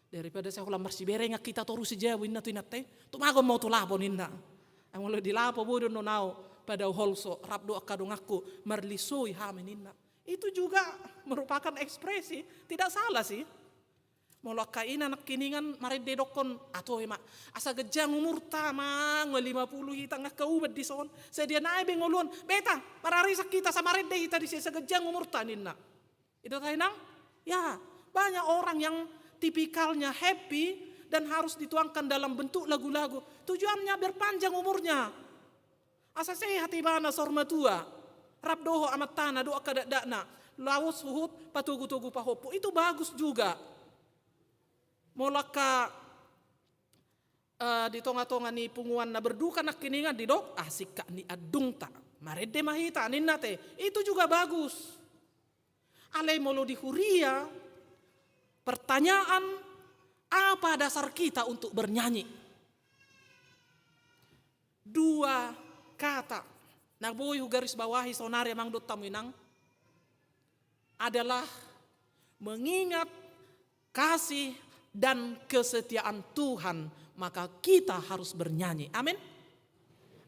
Daripada sai holan marsiberengan hita torus di jabu inna tu inanta i. Tumagon ma au tu lapo ninna. Ai molo di lapo boi do annon au padao holso. Rap do angka donganku marlisoi hami ninna. Itu juga merupakan ekspresi. Tidak salah sih. Molo angka ina nangkiningan marende dokkon, ah, toe ma. Asa ganjang umurta ma, nga lima puluh hita nga angka uban dison. Sadia nai be ngolu on. Beta, mararisak hita asa marende hita disi asa ganjang umurta ninna. I do tahe inang? Ya, banyak orang yang tipikalnya happy dan harus dituangkan dalam bentuk lagu-lagu. Tujuannya berpanjang umurnya. Asa sehat ibana saur matua. Rap dohot amantana dohot angka dakdakna. Laos huhut patogu-togu pahompu. Itu bagus juga. Molo angka, eh, di tonga-tonga ni punguan na berduka nangkiningan didok, ah, singkat ni andungta. Marende ma hita, ninna te. Itu juga bagus. Alai molo di huria, pertanyaan, apa dasar kita untuk bernyanyi? Dua kata na boi hugarisbawahi saonari amang dohot hamu inang adalah mengingat kasih dan kesetiaan Tuhan, maka kita harus bernyanyi. Amin.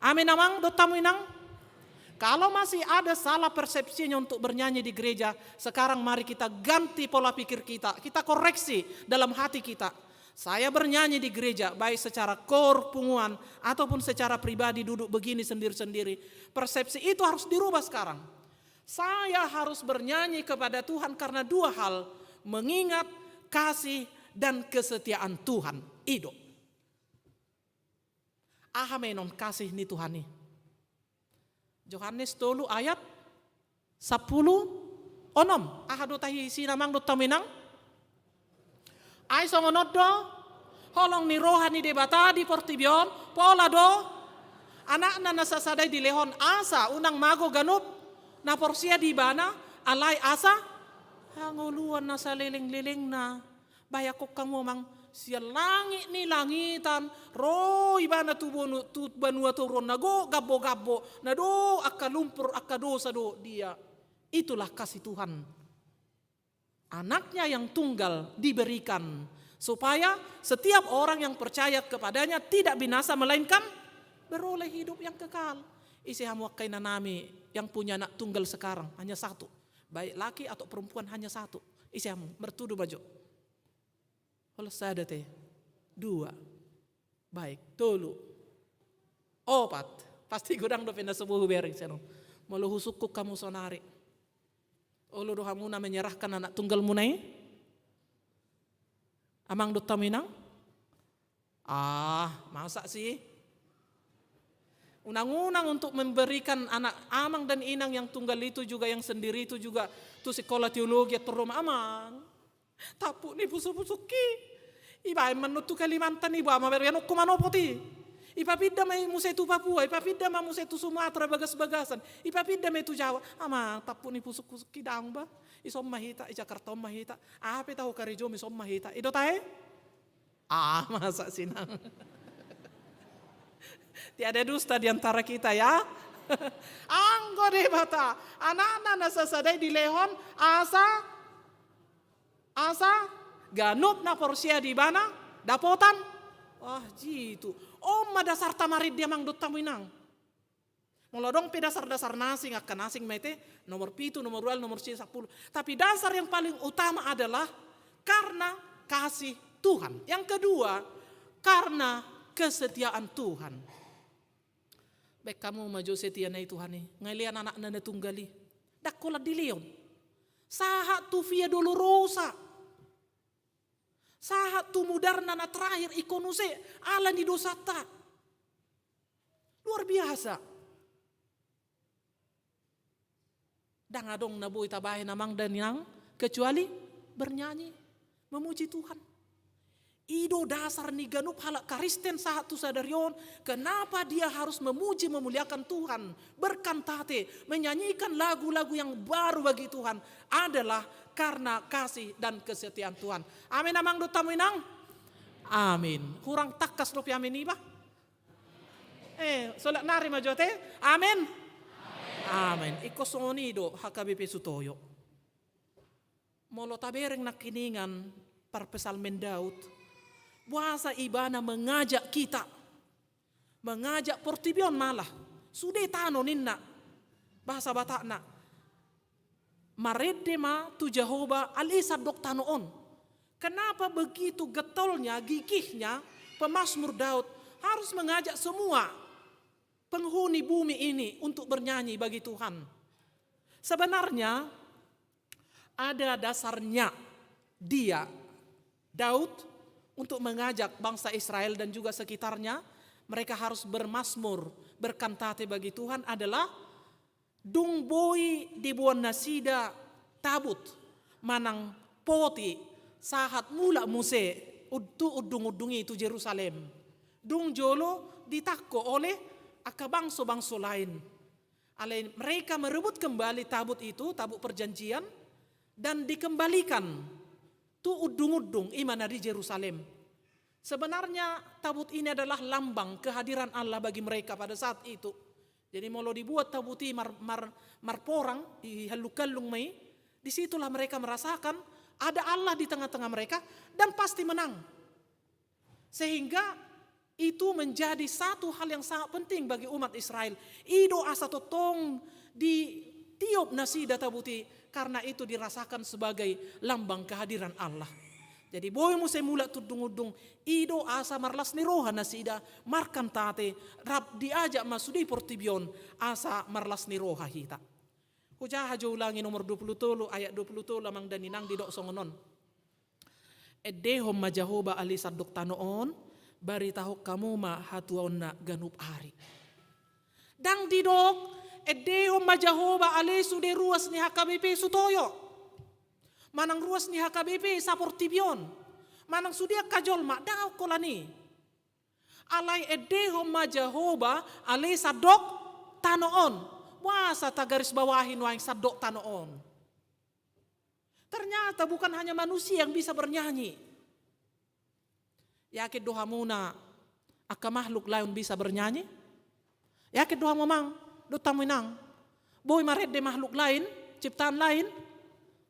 Amin amang dohot hamu inang. Kalau masih ada salah persepsinya untuk bernyanyi di gereja, sekarang mari kita ganti pola pikir kita, kita koreksi dalam hati kita. Saya bernyanyi di gereja, baik secara kor, punguan, ataupun secara pribadi duduk begini sendiri-sendiri. Persepsi itu harus dirubah sekarang. Saya harus bernyanyi kepada Tuhan karena dua hal, mengingat kasih dan kesetiaan Tuhan. I do. Aha menon kasih ni Tuhan i? Johannes tolu ayat sampulu onom. Aha do tahi sinamang dohot hamu inang? Ai songon on do, holong ni roha ni Debata di portibi on, pola do Anakna na sasada i dilehon asa unang mago ganup na porsea di Ibana, alai asa hangoluan na saleleng-lelengna. Bayangkon hamu amang, sian langit ni langitan ro Ibana tu bonu-, tu banua toru on, na gok gambo-gambo, na dok angka lumpur, angka dosa dohot dia. Itulah kasih Tuhan. Anaknya yang tunggal diberikan, supaya setiap orang yang percaya kepadanya tidak binasa, melainkan beroleh hidup yang kekal. Ise hamu angka inanami yang punya anak tunggal sekarang, hanya satu. Baik laki atau perempuan, hanya satu. Ise hamu, martudu ma jo. Holan sada te. Dua. Baik, tolu. Opat. Pasti godang dope na so boi hubereng sian on. Molo husungkun hamu saonari. Olo do hamu na menyerahkan anak tunggalmuna i? Amang dohot hamu inang? Ah, masa sih? Unang-unang untuk memberikan anak amang dan inang yang tunggal itu juga, yang sendiri itu juga, tu sikola teologi, atau rumah amang. Tampuk ni pusuk-pusukki. Ibaen ma annon tu Kalimantan i, boha ma berganonku manopot i. Ipapinda ma i muse tu Papua, ipapinda ma muse tu Sumatera bagas-bagasan, ipapinda ma i tu Jawa. Amang, tampuk ni pusuk-pusukki, daong bah. Ison ma hita, i Jakarta on ma hita. Aha pe taho karejom, ison ma hita. I do tahe? Ah, masa sinang. Tiada dusta di antara kita ya. Anggo Debata, Anakna na sasada i dilehon asa, asa ganup na porsea di Ibana dapotan. Wah, jitu. On ma dasarta marende amang dohot hamu inang. Molo adong pe dasar-dasar na asing, angka na asing ma i te, nomor pitu, nomor ualu, nomor sia, sampulu. Tapi dasar yang paling utama adalah karena kasih Tuhan. Yang kedua, karena kesetiaan Tuhan. Baen hamu ma jo setiana i Tuhan i, nga dilean anakna na tunggal i. Ndang holan dilean. Sahat tu Via Dolorosa. Sahat tu mudarna na terakhir ingkon use ala ni dosanta. Luar biasa. Ndang adong na boi tabaen amang dan inang kecuali bernyanyi, memuji Tuhan. I do dasar ni ganup halak Kristen sahat tu sadari on, kenapa dia harus memuji, memuliakan Tuhan, berkantate, menyanyikan lagu-lagu yang baru bagi Tuhan, adalah karena kasih dan kesetiaan Tuhan. Amin amang dohot hamu inang? Amin. Hurang tangkas dope amin i bah. Eh, solat nari ma jo ate. Amin. Amin. Ingkon songon i do H K B P Sutoyo. Molo tabereng nangkiningan parpsalmen Daud, boasa ibana mengajak kita, mengajak portibi on malah, sude tano ninna, bahasa Batakna, marende ma tu Jahowa alai sandok tano on. Kenapa begitu getolnya, gigihnya pemazmur Daud harus mengajak semua penghuni bumi ini untuk bernyanyi bagi Tuhan? Sebenarnya ada dasarnya dia, Daud, untuk mengajak bangsa Israel dan juga sekitarnya, mereka harus bermazmur, berkantate bagi Tuhan adalah dung boi diboan nasida tabut manang poti sahat mulak muse tu undung-undung i tu Jerusalem. Dung jolo ditangko oleh angka bangso-bangso lain. Alai mereka merebut kembali tabut itu, tabut perjanjian, dan dikembalikan tu undung-undung i ma na di Jerusalem. Sebenarnya tabut ini adalah lambang kehadiran Allah bagi mereka pada saat itu. Jadi molo dibuat tabut i mar, mar, marporang, dihallung-hallung ma i, disitulah mereka merasakan ada Allah di tengah-tengah mereka dan pasti menang. Sehingga itu menjadi satu hal yang sangat penting bagi umat Israel. I do asa tongtong ditiop nasida tabut i, karena itu dirasakan sebagai lambang kehadiran Allah. Jadi boi muse mulak tu undung-undung, i do asa marlas ni roha nasida, markantate, rap diajak ma sude portibi on asa marlas ni roha hita. Hujaha jo Ulangi nomor dua puluh tolu ayat dua puluh tolu, amang dan inang, didok songon on. Endehon ma Jahowa ale sandok tano on, baritahon hamu ma hatuaonna ganup ari. Ndang didok, endehon ma Jahowa ale sude ruas ni H K B P Sutoyo. Manang ruas ni H K B P saportibi on. Manang sude angka jolma, ndang holan i. Alai endehon ma Jahowa ale sandok tano on. Boasa tagarisbawahi nuaeng sandok tano on? Ternyata bukan hanya manusia yang bisa bernyanyi. Yakin do hamuna angka makhluk lain bisa bernyanyi? Yakin do hamu, amang, dohot hamu, inang, boi marende makhluk lain, ciptaan lain?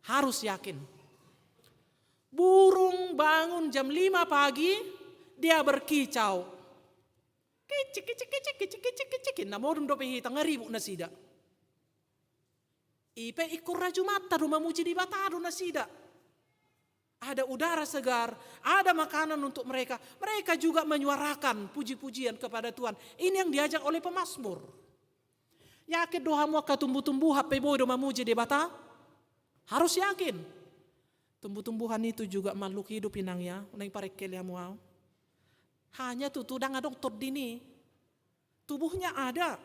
Harus yakin. Burung bangun jam lima pagi, dia berkicau. Kicik, kicik, kicik, kicik, kicik, kicik. Na modom dope hita, nga ribut nasida. I pe ingkon rajumanta do, mamuji Debata do nasida. Ada udara segar, ada makanan untuk mereka. Mereka juga menyuarakan puji-pujian kepada Tuhan. Ini yang diajak oleh pemazmur. Yakin do hamu angka tumbuh-tumbuhan pe boi do mamuji Debata? Harus yakin. Tumbuh-tumbuhan itu juga makhluk hidup, inang, ya. Unang parengkel hamu au. Hanya tutu ndang adong tondina i. Tubuhnya ada,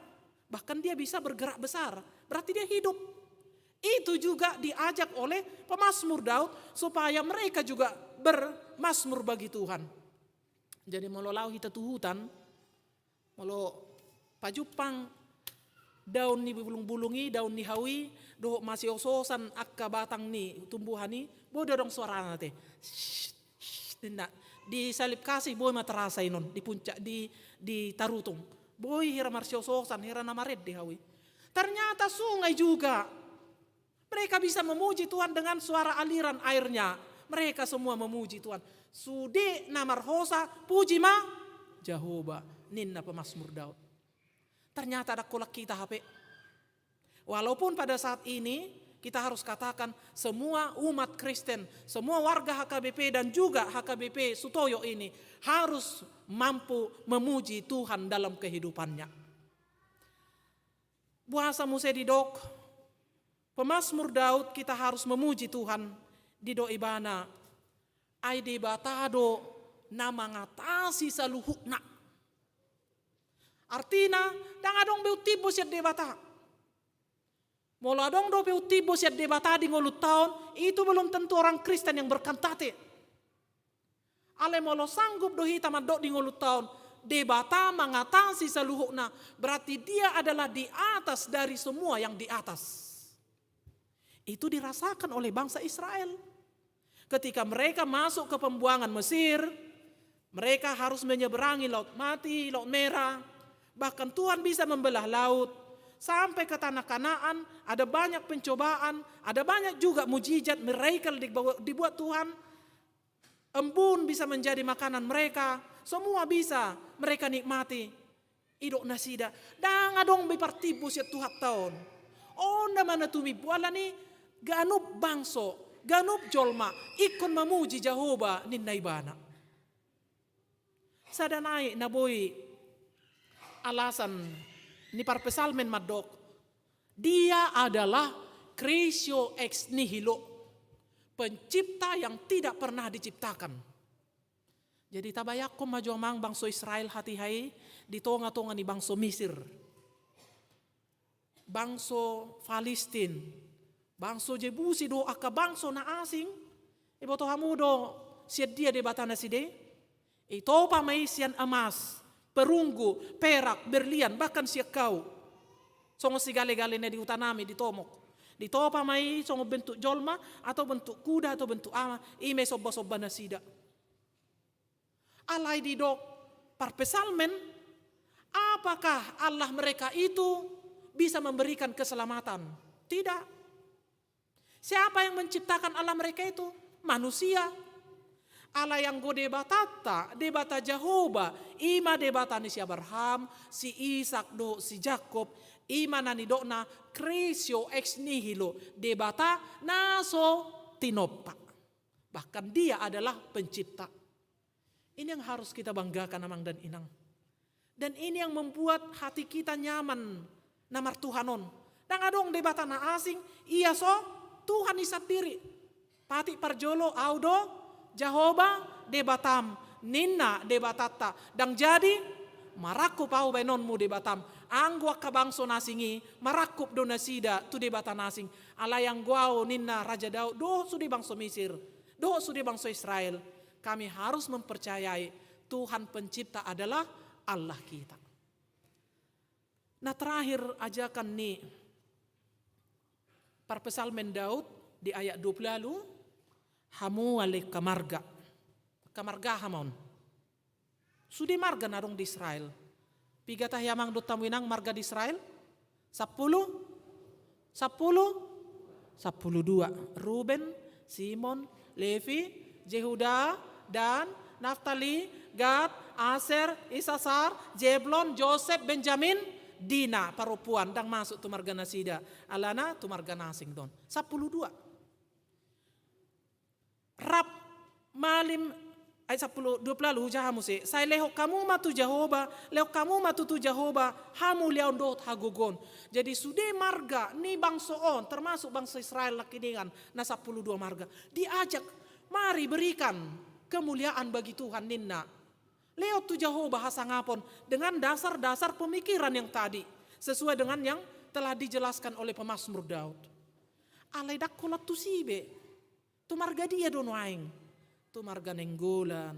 bahkan dia bisa bergerak besar. Berarti dia hidup. Itu juga diajak oleh pemazmur Daud supaya mereka juga bermazmur bagi Tuhan. Jadi molo laho hita tu hutan, molo pajumpang daun ni bulung-bulung i, daun ni hau i, dohot masios-siosan angka batang ni tumbuhan i, boi do adong suarana te. Ninna, di Salib Kasih boi ma terasa inon, di puncak, di, di Tarutung. Boi hira marsios-siosan, hira na marende hau i. Ternyata sungai juga. Mereka bisa memuji Tuhan dengan suara aliran airnya. Mereka semua memuji Tuhan. Sude na marhosa, puji ma Jahowa, ninna pemazmur Daud. Ternyata ndang holan hita hape. Walaupun pada saat ini kita harus katakan semua umat Kristen, semua warga H K B P dan juga H K B P Sutoyo ini harus mampu memuji Tuhan dalam kehidupannya. Boasa muse didok pemazmur Daud kita harus memuji Tuhan? Didok ibana, ai Debata do na mangatasi saluhutna. Artina, ndang adong be untimbo sian Debata. Molo adong dope untimbo sian Debata di ngolunta on, itu belum tentu orang Kristen yang berkantate. Alai molo sanggup do hita mandok di ngolunta on, Debata mangatasi saluhutna, berarti Dia adalah di atas dari semua yang di atas. Itu dirasakan oleh bangsa Israel. Ketika mereka masuk ke pembuangan Mesir, mereka harus menyeberangi Laut Mati, Laut Merah. Bahkan Tuhan bisa membelah laut. Sampai ke tanah Kanaan, ada banyak pencobaan, ada banyak juga mujizat, miracle dibawa, dibuat Tuhan. Embun bisa menjadi makanan mereka, semua bisa mereka nikmati. Didok nasida, ndang adong be partimbo sian Tuhanta on. On nama na tumimbo, alani ganup bangso, ganup jolma ingkon mamuji Jahowa, ninna ibana. Sada nai na boi alasan ni parpsalmen mandok, Dia adalah creatio ex nihilo, pencipta yang tidak pernah diciptakan. Jadi tabayangkon ma jo amang bangso Israel hatiha i di tonga-tonga ni bangso Misir, bangso Palistin, bangso Jebusi dohot angka bangso na asing. Iboto hamu do sian dia Debata nasida i? Itopa ma i sian emas, perunggu, perak, berlian, bahkan sian hau. Songon sigale-gale na di huta nami di Tomok. Ditopa ma i songon bentuk jolma atau bentuk kuda atau bentuk ama, i ma i somba-somba nasida. Alai didok parpsalmen, apakah Allah mereka itu bisa memberikan keselamatan? Tidak. Siapa yang menciptakan Allah mereka itu? Manusia. Alai anggo Debatanta, Debata Jahowa, i ma Debata ni si Abraham, si Ishak dohot si Jakob, i ma na nidokna creatio ex nihilo, Debata na so tinompa. Bahkan Dia adalah pencipta. Ini yang harus kita banggakan, amang dan inang. Dan ini yang membuat hati kita nyaman na martuhan on. Ndang adong debata na asing, ia so Tuhan i sandiri. Patik parjolo, Au do Jahowa Debatam, ninna Debatanta. Ndang jadi marangkup Au baenonmu Debatam. Anggo angka bangso na asing i marangkup do nasida tu debata na asing. Alai anggo Au, ninna Raja Daud, dohot sude bangso Misir, dohot sude bangso Israel, kami harus mempercayai Tuhan Pencipta adalah Allah kita. Nah, terakhir ajakan ni parpsalmen Daud di ayat dua puluh lalu, hamu ale angka marga. Angka marga aha ma on? Sude marga na adong di Israel. Piga tahe amang dohot hamu inang marga di Israel? Sampulu? Sampulu? Sampulu dua. Ruben, Simon, Levi, Jehuda, Dan, Naftali, Gad, Aser, Isasar, Zeblon, Josep, Benjamin, Dina, parompuan, ndang masuk tu marga nasida. Alana tu marga na asing do on. Sampulu dua. Rap malim, ayat sampulu, dua puluh lalu, hujaha muse. Sai lehon hamu ma tu Jahowa, lehon hamu ma tutu Jahowa hamuliaon dohot hagogoon. Jadi sude marga ni bangso on, termasuk bangso Israel nangkiningan, na sampulu dua marga, diajak, mari berikan kemuliaan bagi Tuhan, ninna. Lehon tu Jahowa hasangapon dengan dasar-dasar pemikiran yang tadi, sesuai dengan yang telah dijelaskan oleh pemazmur Daud. Alai ndang holan tusi be. Tu marga dia do nuaeng? Tu marga Nainggolan,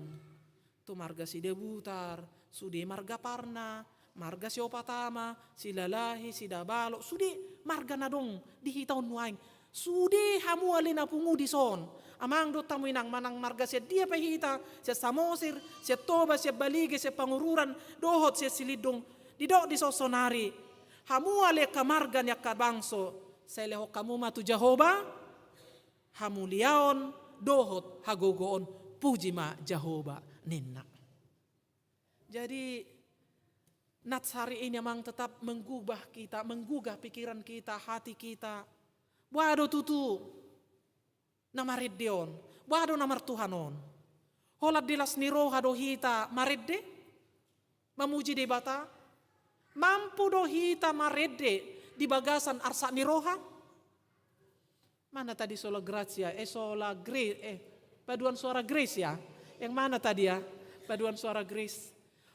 tu marga Sidabutar, sude marga Parna, marga Siopatama, Silalahi, Sidabalo, sude marga na adong di hita on nuaeng. Sude hamu ale na pungu dison, amang dohot hamu inang, manang marga sian dia pe hita, sian Samosir, sian Toba, sian Balige, sian Pangururan, dohot sian Silindung, didok dison saonari, hamu ale angka marga ni angka bangso, sai lehon hamu ma tu Jahowa hamuliaon dohot hagogoon, puji ma Jahowa, ninna. Jadi, nats hari ini, amang, tetap menggubah kita, menggugah pikiran kita, hati kita. Boha do tutu na marende on? Boha do na martuhan on? Holan di las ni roha do hita marende, mamuji Debata? Mampu do hita marende di bagasan arsak ni roha? Mana tadi sola gratia, eh, sola gre-, eh, paduan suara grace ya? Yang mana tadi ya? Paduan suara grace.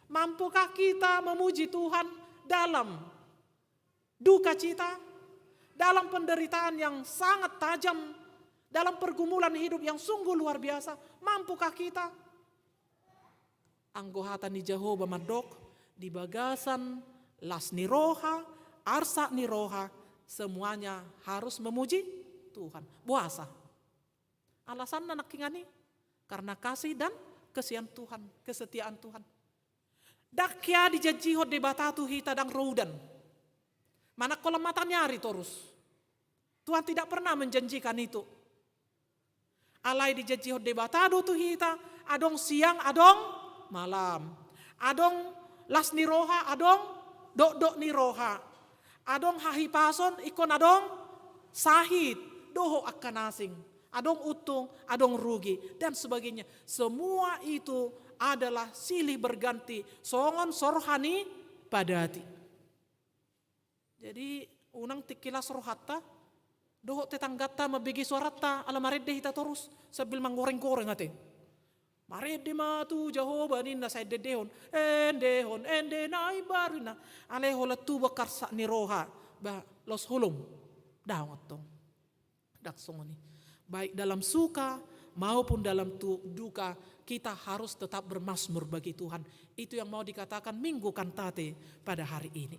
Mampukah kita memuji Tuhan dalam duka cita, dalam penderitaan yang sangat tajam, dalam pergumulan hidup yang sungguh luar biasa? Mampukah kita? Anggo hata ni Jahowa mandok, di bagasan las ni roha, arsak ni roha, semuanya harus memuji Tuhan. Boasa? Alasanna nangkiningan i, karena kasih dan kesian Tuhan, kesetiaan Tuhan. Ndang hea dijanjihon Debata tu hita ndang ro udan, manang holan mataniari torus. Tuhan tidak pernah menjanjikan itu. Alai dijanjihon Debata do tu hita, adong siang, adong malam. Adong las ni roha, adong dokdok ni roha. Adong hahipason, ingkon adong sahit, dohot angka na asing. Adong untung, adong rugi, dan sebagainya. Semua itu adalah silih berganti, songon so roha ni padati. Jadi, unang tingki las rohanta dohot tetangganta mambege suaranta, ala marende hita torus sambil manggoreng-goreng ate. Marende ma tu Jahowa ninna, sai diendehon, endehon ende na imbaru ninna. Alai holan tubu angka arsak ni roha, ba, los holom. Ndang antong. Ndang songon i. Baik dalam suka maupun dalam tu-, duka, kita harus tetap bermazmur bagi Tuhan. Itu yang mau dikatakan Minggu Kantate pada hari ini.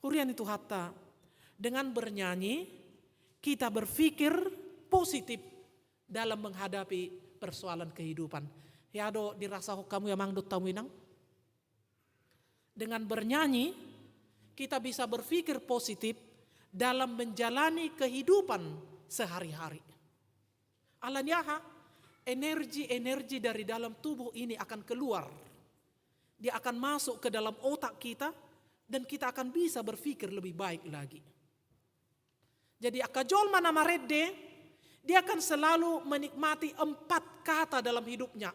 Huria ni Tuhanta, dengan bernyanyi, kita berpikir positif dalam menghadapi persoalan kehidupan. Hea do dirasahon hamu i amang dohot hamu inang? Dengan bernyanyi, kita bisa berpikir positif dalam menjalani kehidupan sehari-hari. Ala ni aha? Energi-energi dari dalam tubuh ini akan keluar. Dia akan masuk ke dalam otak kita dan kita akan bisa berpikir lebih baik lagi. Jadi, angka jolma na marende, dia akan selalu menikmati empat kata dalam hidupnya.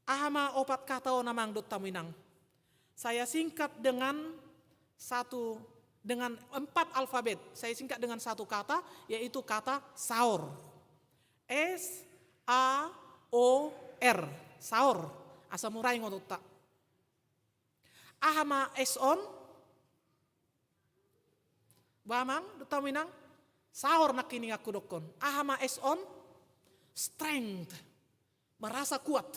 Aha ma opat kata on amang dohot hamu inang? Saya singkat dengan satu, dengan empat alfabet. Saya singkat dengan satu kata, yaitu kata saor. S A O R. Saor. Asa mura ingotonta. Aha ma S on? Ba amang dohot hamu inang, saor nangkin i hudok on. Aha ma S on? Strength. Merasa kuat.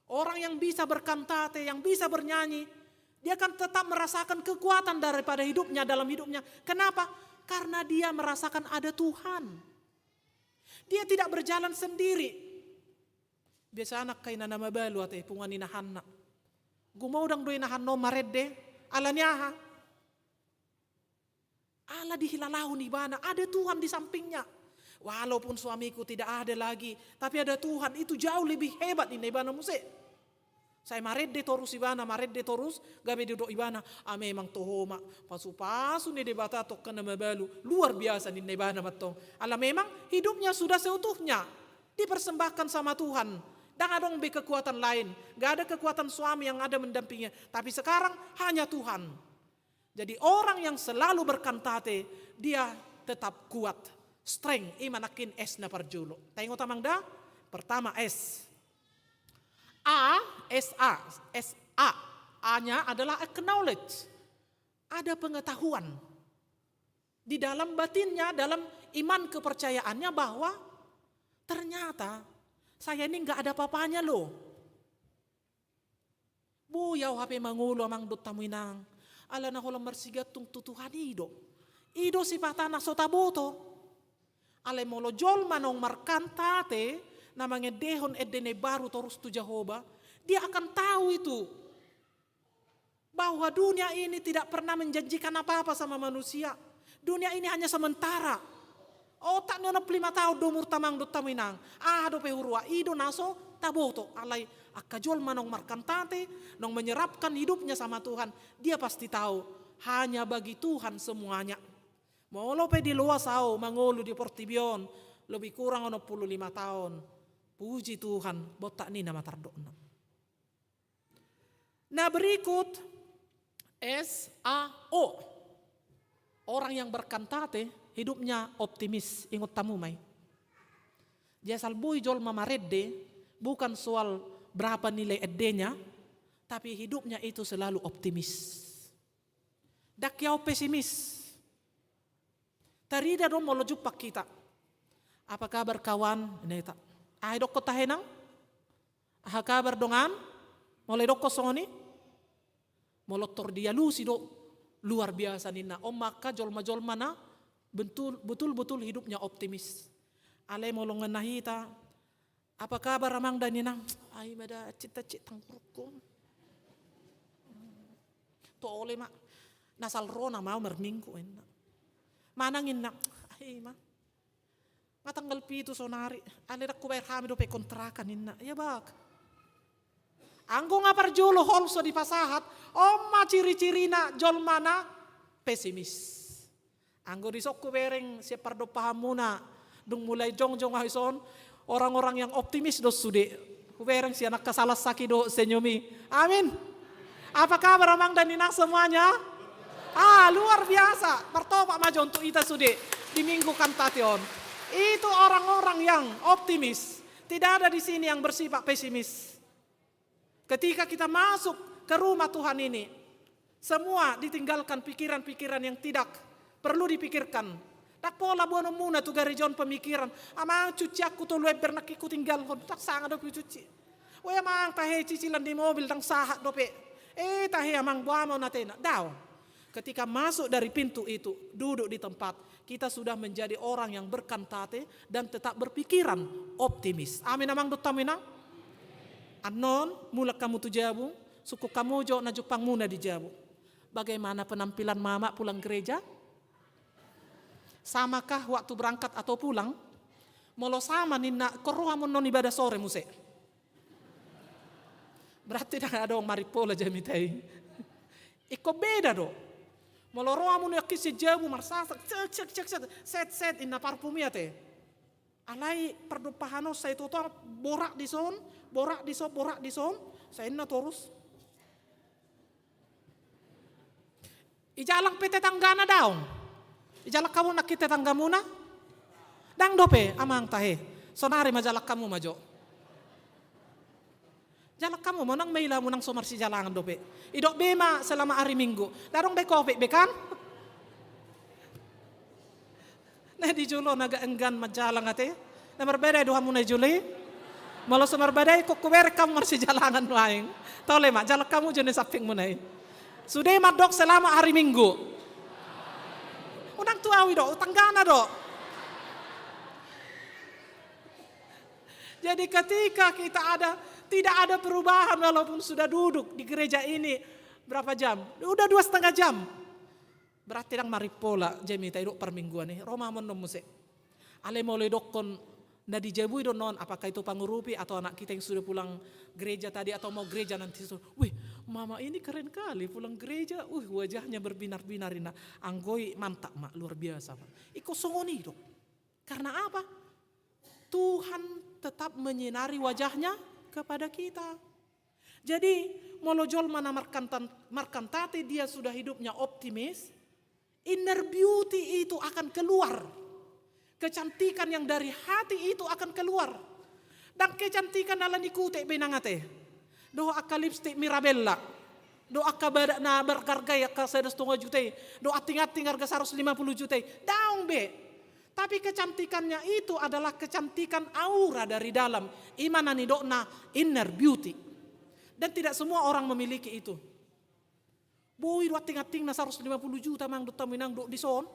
Orang yang bisa berkantate, yang bisa bernyanyi, dia akan tetap merasakan kekuatan daripada hidupnya, dalam hidupnya. Kenapa? Karena dia merasakan ada Tuhan. Dia tidak berjalan sendiri. Biasana angka ina na mabalu ate, punguan inahanna. Gumodang do inahanna on marende, ala ni aha? Ala dihilalahon ibana, ada Tuhan di sampingnya. Walaupun suamiku tidak ada lagi, tapi ada Tuhan, itu jauh lebih hebat, ninna ibana muse. Sai marende torus ibana, marende torus, gabe didok ibana, ah, memang toho ma, pasu-pasu ni Debata tu angka na mabalu, luar biasa, ninna ibana mantong. Ala memang hidupnya sudah seutuhnya dipersembahkan sama Tuhan. Ndang adong be kekuatan lain. Nggak ada kekuatan suami yang ada mendampinginya. Tapi sekarang hanya Tuhan. Jadi orang yang selalu berkantate, dia tetap kuat. Strength, i ma nangkin S na parjolo. Taingot amang da? Pertama S. A, S A, S A. A-nya adalah acknowledge. Ada pengetahuan. Di dalam batinnya, dalam iman kepercayaannya bahwa ternyata saya ini nggak ada apa-apanya loh. Boi au hape mangolu amang dohot hamu inang. Ala na holan marsigantung tu Tuhan i do. I do sipata na so taboto. Alai molo jolma naung markantate, na mangendehon ende na imbaru torus tu Jahowa, dia akan tahu itu. Bahwa dunia ini tidak pernah menjanjikan apa-apa sama manusia. Dunia ini hanya sementara. Otak ni onom pulu lima taon do umurta amang dohot hamu inang. Aha dope huroha, i do na so taboto. Alai angka jolma naung markantate, naung menyerahkan hidupnya sama Tuhan, dia pasti tahu hanya bagi Tuhan semuanya. Molo pe diloas au mangolu di portibi on lebih kurang onom pulu lima taon, puji Tuhan, bontak ninna ma tardokna. Nah, berikut S A O. Orang yang berkantate hidupnya optimis. Ingot hamu ma i. Jadi asal boi jolma marende, bukan soal berapa nilai endenya, tapi hidupnya itu selalu optimis. Ndang hea on pesimis. Tarida do molo jumpang hita. Apa kabar kawan? Ninna hita. Aha didokkon tahe nang? Aha kabar dongan? Molo didokkon songon i? Molo tor dialusi do, luar biasa ninna. On ma angka jolma-jolma na bentul-, betul-betul hidupnya optimis. Alai molo ngenna hita, apa kabar amang da ninna? Ai ma da, cita-cita tanggurukku. Tole ma. Na asal ro nama au marminggu ninna. Manang ninna. Ai ma. Nga tanggal pitu sonari. Alai ndang hubayar hami dope kontrakan ninna. Ia bak. Anggo nga parjolo holso dipasahat, on ma ciri-cirina jolma na pesimis. Anggo dison hubereng sian pardompahanmuna, dung mulai jongjong ahu dison, orang-orang yang optimis do sude. Hubereng sian angka salasaki do senyum i. Amin. Apa kabar amang dan inang semuanya? Ah, luar biasa. Martopak ma jo untuk hita sude di Minggu Kantate on. Itu orang-orang yang optimis. Tidak ada di sini yang bersifat pesimis. Ketika kita masuk ke rumah Tuhan ini, semua ditinggalkan pikiran-pikiran yang tidak perlu dipikirkan. Ndang pola boanonmuna tu gareja on pemikiran, "Amang, cucianku tolu ember nangkin hutinggalhon, ndang sanga dope hucuci. Woi amang, tahe cicilan di mobil ndang sahat dope. Eh, tahe amang, boa ma on atena." Daong. Ketika masuk dari pintu itu, duduk di tempat, kita sudah menjadi orang yang berkantate dan tetap berpikiran optimis. Amin, amang dohot hamu inang? Annon, mulak hamu tu jabu, sungkun hamu jo na jumpangmuna di jabu. Bagaimana penampilan mama pulang gereja? Samakah waktu berangkat atau pulang? Molo sama ninna, ingkon ro hamu annon ibadah sore muse. Berarti ndang adong marimpola jamita i. Ingkon beda do. Molo ro hamu nangkin sian jabu marsasak, cek, cek, cek, cek, set, set, inna parfum i ate. Alai pardompahan on sai toto borat dison, borat dison, borat dison, sai inna torus. Ijalang pe tetanggana daong. Ijalang hamu nangkin tetanggamuna? Ndang dope, amang tahe. Sonari ma jalang hamu ma jo. Jalang hamu ma, unang maila hamu nang so marsijalangan dope. Idok be ma selama ari Minggu. Ndang adong be covid be kan? Na di jolo on agak enggan manjalang ate. Na marbadai do hamu na di jolo i? Molo so marbadai, ingkon hubereng hamu marsijalangan nuaeng. Tole ma, jalang hamu jo na di sampingmuna i. Sude mandok selama hari Minggu. Unang tu au i do, tanggana do. Jadi ketika kita ada, tidak ada perubahan walaupun sudah duduk di gereja ini berapa jam? Udah dua setengah jam. Berarti ndang marimpola jamita i do parmingguan i, ro ma hamu annon muse. Alai molo idokkon na di jabu i do annon, apakah itu pangurupi atau anak kita yang sudah pulang gereja tadi atau mau gereja nanti, so, "Wih, mama ini keren kali pulang gereja, wih, wajahnya berbinar-binar," inna. Anggo i mantap ma, luar biasa ma. Ingkon songon i do. Karena apa? Tuhan tetap menyinari wajahnya kepada kita. Jadi, molo jolma na markantan-, markantate, dia sudah hidupnya optimis, inner beauty itu akan keluar. Kecantikan yang dari hati itu akan keluar. Ndang kecantikan ala ni kutek be inang ate. Dohot angka lipstik Mirabella. Dohot angka badak na marharga i, angka sada stonga juta i. Dohot anting-anting harga saratus lima puluh juta i. Daong be. Tapi kecantikannya itu adalah kecantikan aura dari dalam. I ma na nidokna inner beauty. Dan tidak semua orang memiliki itu. Boi do anting-anting na saratus lima puluh juta, amang dohot hamu inang, dohot dison,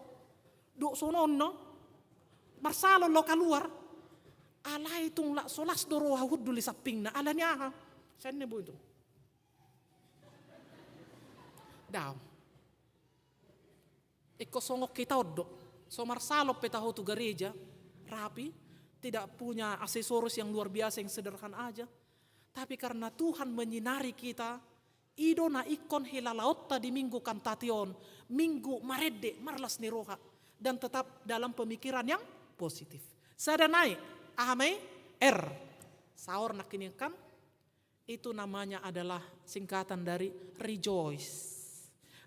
dohot songon on, no? Marsalon laho kaluar. Alai tung lak so las do roha hundul di sampingna. Ala ni aha? Sai inna boi tung. Daong. Ingkon songon hita on do. So marsalon pe taho tu gareja, rapi, tidak punya aksesoris yang luar biasa, yang sederhana aja. Tapi karena Tuhan menyinari kita, i do na ingkon hilalaonta di Minggu Kantate on, Minggu marende, marlas ni roha, dan tetap dalam pemikiran yang positif. Sada nai, aha ma i? R. Saor nangkin i kan? Itu namanya adalah singkatan dari rejoice.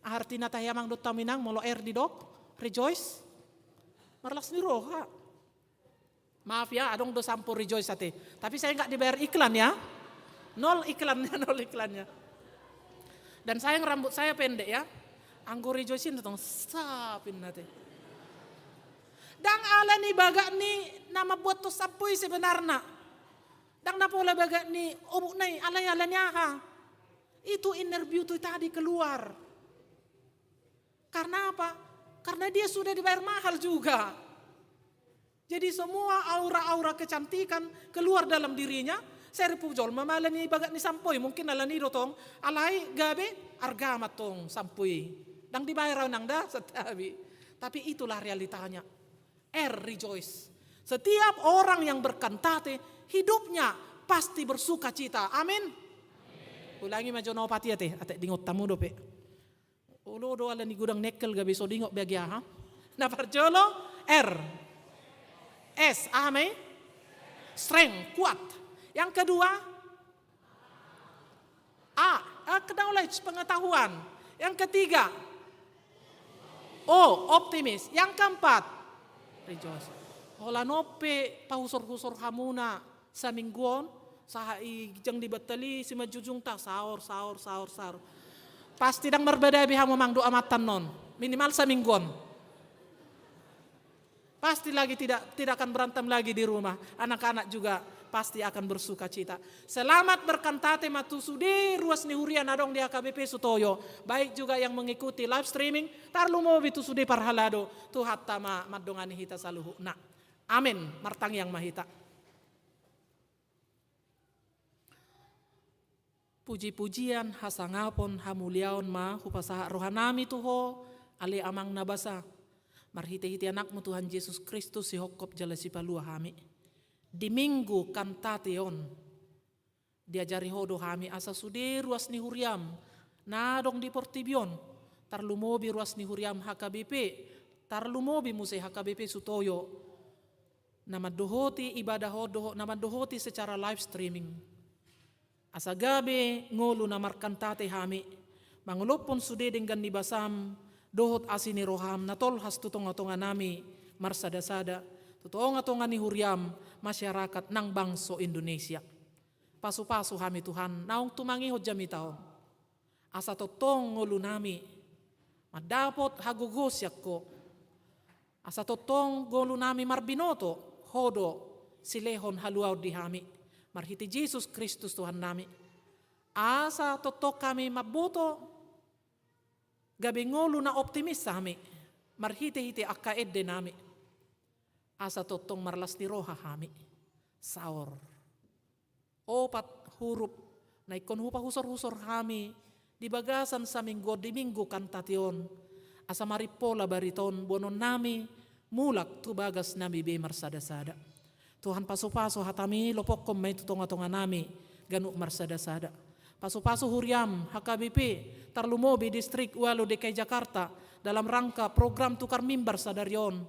Aha artina tahe, amang dohot hamu inang, molo R didok? Rejoice? Marlas ni roha. Maaf ya, adong do sampo rejoice ate. Tapi saya nggak dibayar iklan ya. Nol iklannya, nol iklannya. Dan sayang rambut saya pendek ya. Anggo rejoice i do tong, sap inna ate. Ndang ala ni bagak ni na mambuat sampo i sebenarna. Ndang na pola bagak ni obukna i, alai ala ni aha? Itu inner beauty tadi keluar. Karena apa? Karena dia sudah dibayar mahal juga. Jadi semua aura-aura kecantikan keluar dalam dirinya. Sai ripu jolma ma ala ni bagak ni sampo i, mungkin ala ni i do tong, alai gabe arga ma tong sampo i. Ndang dibayar au inang da, santabi. Tapi itulah realitanya. R, rejoice. Setiap orang yang berkantate, hidupnya pasti bersukacita. Amin. Ulangi ma jo na opat i ate, ate diingot hamu dope. Olo do ala ni godang ni engkel gabe so diingot be agi aha. Na parjolo, R. S, aha ma i? Strength, kuat. Yang kedua, A, acknowledge, pengetahuan. Yang ketiga, O, optimis. Yang keempat, rejoice. Holan on pe pahusor-husor hamuna Saminggu on, sahat i ginjang di bantal i, simanjujungta, sahur, sahur, sahur, sahur. Pasti ndang marbada be hamu amang dohot amanta on. Minimal saminggu on. Pasti lagi tidak, tidak akan berantem lagi di rumah. Anak-anak juga pasti akan bersukacita. Selamat berkantate ma tu sude ruas ni huria na adong di H K B P Sutoyo. Baik juga yang mengikuti live streaming, tarlumobi tu sude parhalado. Tuhanta ma mandongani hita saluhutna. Amin. Martangiang ma hita. Puji-pujian, hasangapon, hamuliaon ma hupasahat rohanami tu Ho, ale Amang na basa. Marhite-hite Anakmu Tuhan Jesus Kristus, sihophop jala sipalua hami. Di Minggu Kantate on, diajari Ho do hami asa sude ruas ni huriam na adong di portibi on, tarlumobi ruas ni huriam H K B P, tarlumobi muse H K B P Sutoyo, na mandohoti ibadah on dohot na mandohoti secara live streaming. Asa gabe ngolu na markantate hami, mangolophon sude denggan ni basam dohot asi ni roham na tolhas tu tonga-tonganami marsada-sada, tu tonga-tonga ni huriam, masyarakat nang bangso Indonesia. Pasu-pasu hami Tuhan, naung tumangihon jamita on. Asa tongtong ngolunami mandapot hagogoon sian Ho. Asa tongtong ngolunami marbinoto, Ho do silehon haluaon di hami. Marhite Jesus Kristus Tuhannami. Asa tongtong hami mamboto, gabe ngolu na optimis hami. Marhite-hite angka endenami. Asa tongtong marlas ni roha hami. Saor. Opat hurup na ingkon hupahusor-husor hami di bagasan saminggu on, di Minggu Kantate on, asa marimpola barita on boanonnami mulak tu bagasnami be marsada-sada. Tuhan, pasu-pasu hatami, lopokhon ma i tu tonga-tonganami ganup marsada-sada. Pasu-pasu huriam H K B P, tarlumobi Distrik Ualu D K I Jakarta, dalam rangka program tukar mimbar sadari on.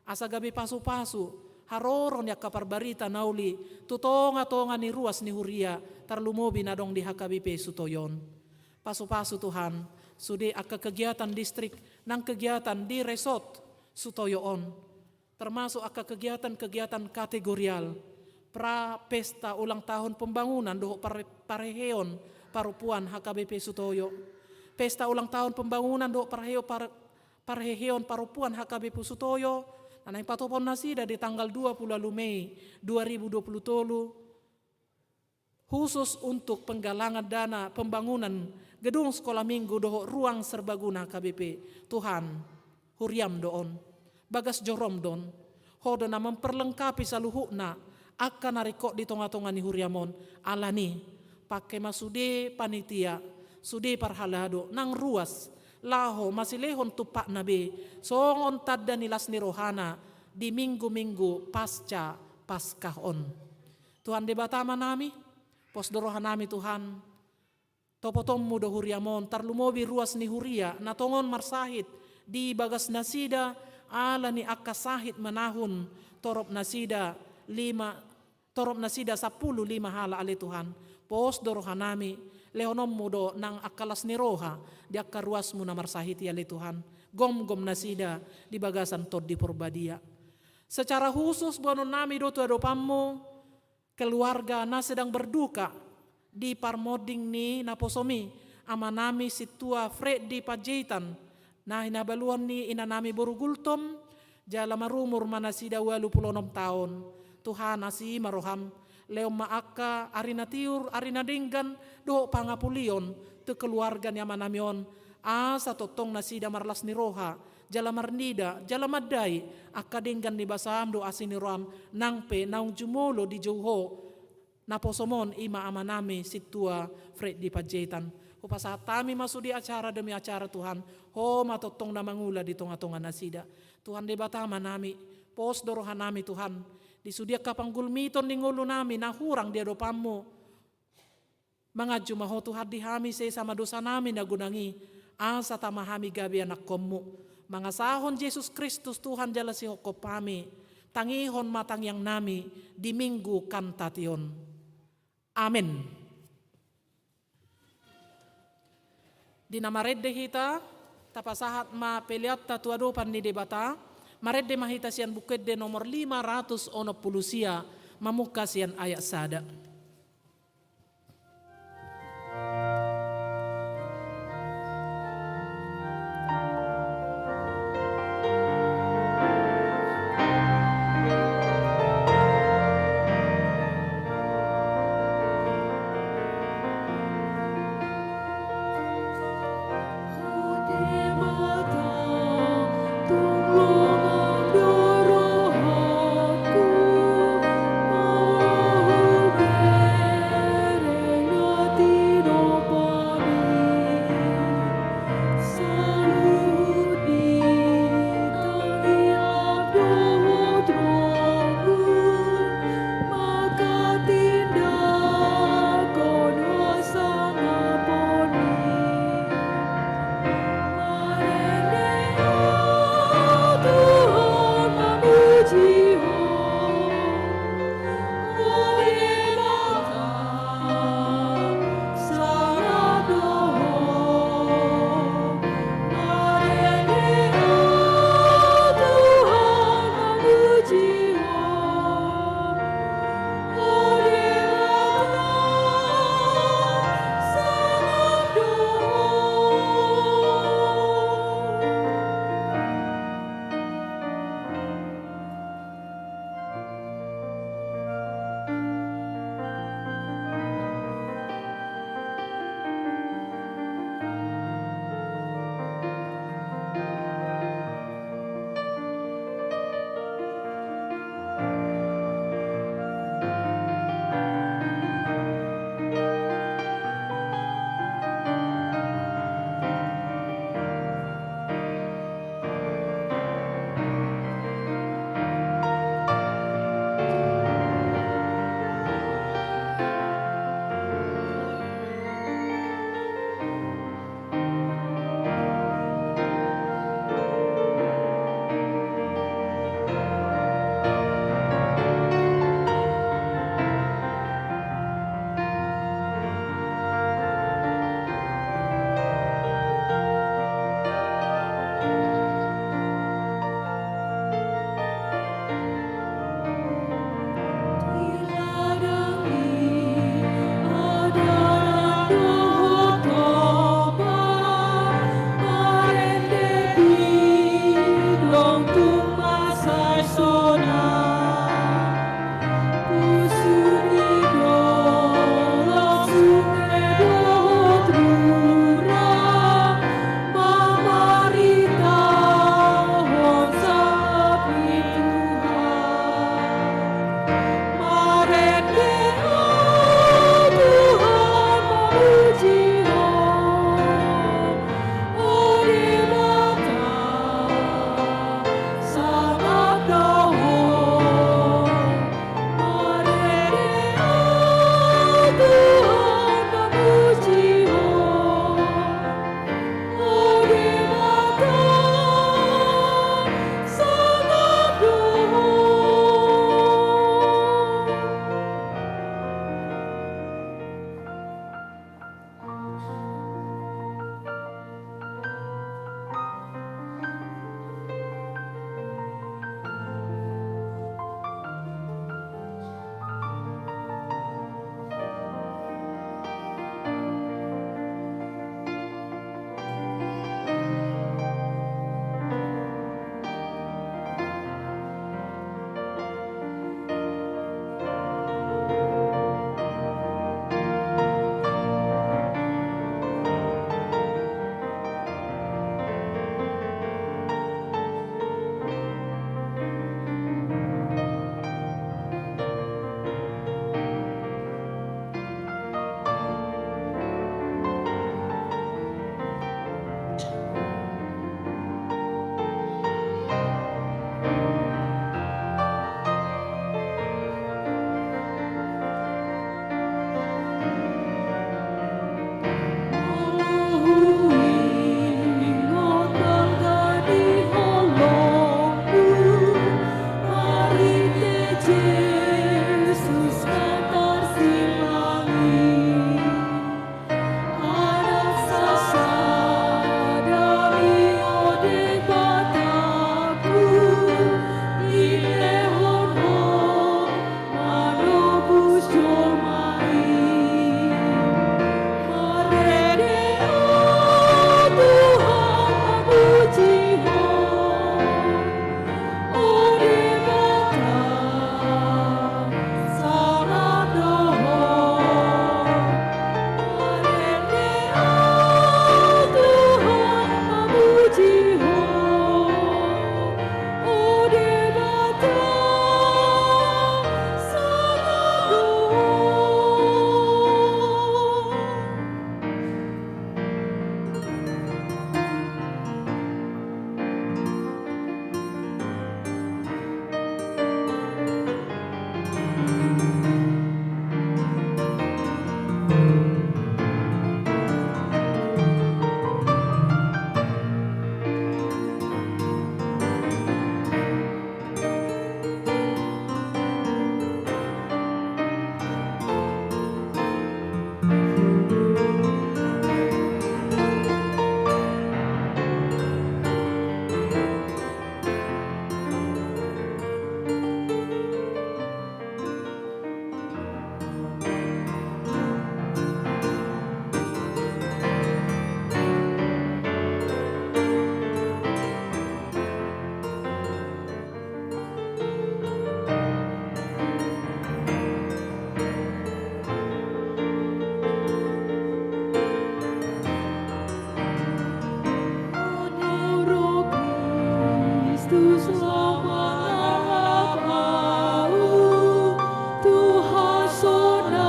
Asa gabe pasu-pasu haroro ni angka parbarita na uli tu tonga-tonga ni ruas ni huria, tarlumobi na adong di H K B P Sutoyo on. Pasu-pasu Tuhan sude angka kegiatan distrik nang kegiatan di resort Sutoyo on, termasuk angka kegiatan-kegiatan kategorial, pra pesta ulang tahun pembangunan dohot par-, parheheon parompuan H K B P Sutoyo, pesta ulang tahun pembangunan dohot parheo par-, parheheon parompuan H K B P Sutoyo, na naeng patupahon nasida di tanggal dua puluh ualu Mei dua ribu dua puluh tolu, khusus untuk penggalangan dana pembangunan gedung sekolah minggu dohot ruang serbaguna H K B P. Tuhan, huriam do on, bagas jorom do on. Ho do na memperlengkapi saluhutna angka na ringkot di tonga-tonga ni huriam on. Alani, pangke ma sude panitia, sude parhalado nang ruas, laho masilehon tumpakna be songon tanda ni las ni rohana di minggu-minggu pasca Paskah on. Tuhan Debata Amanami, pos do rohanami Tuhan, topotonmu do huriam on, tarlumobi ruas ni huria na tongon marsahit di bagas nasida, ala ni angka sahit manahun torop nasida lima, torop nasida sampulu lima halak, ale Tuhan. Pos do rohanami, lehononmu do nang angka las ni roha di angka ruasmu na marsahit i, ale Tuhan. Gomgom nasida di bagasan Tondi Porbadia. Secara khusus boanonnami do tu adopanmu keluarga na sedang berduka di parmonding ni naposomi, amanami Sintua Freddy Panjaitan, na hinabaluhon ni inanami boru Gultom, jala marumur ma nasida ualu pulu onom taon. Tuhan, asi ma roham, lehon ma angka ari na tiur, ari na denggan dohot pangapulion tu keluarga ni amanami on, asa tongtong nasida marlas ni roha, jala marnida, jala mandai angka denggan ni basam dohot asi ni roham, nang pe naung jumolo dijou ho naposom on, i ma amanami Sintua Freddy Panjaitan. Hupasahat hami ma sude acara demi acara, Tuhan, ho ma tongtong na mangula di tonga-tonga nasida. Tuhan Debata Amanami, pos do rohanami Tuhan, di sude angka panggulmiton ni ngolunami na hurang di adopanmu. Manganju ma ho Tuhan di hami sesa ma dosanami na godang i, asa tama hami gabe anakkonmu. Mangasahon Jesus Kristus Tuhan jala sihophop hami, tangihon ma tangiangnami di Minggu Kantate on. Amen. Di na marende hita, tapasahat ma peleanta tu adopan ni Debata. Marende ma hita sian Buku Ende nomor lima ratus onom pulu sia, Mamungka sian ayat sada. Kristus lam mangalap ahu tu hasonangan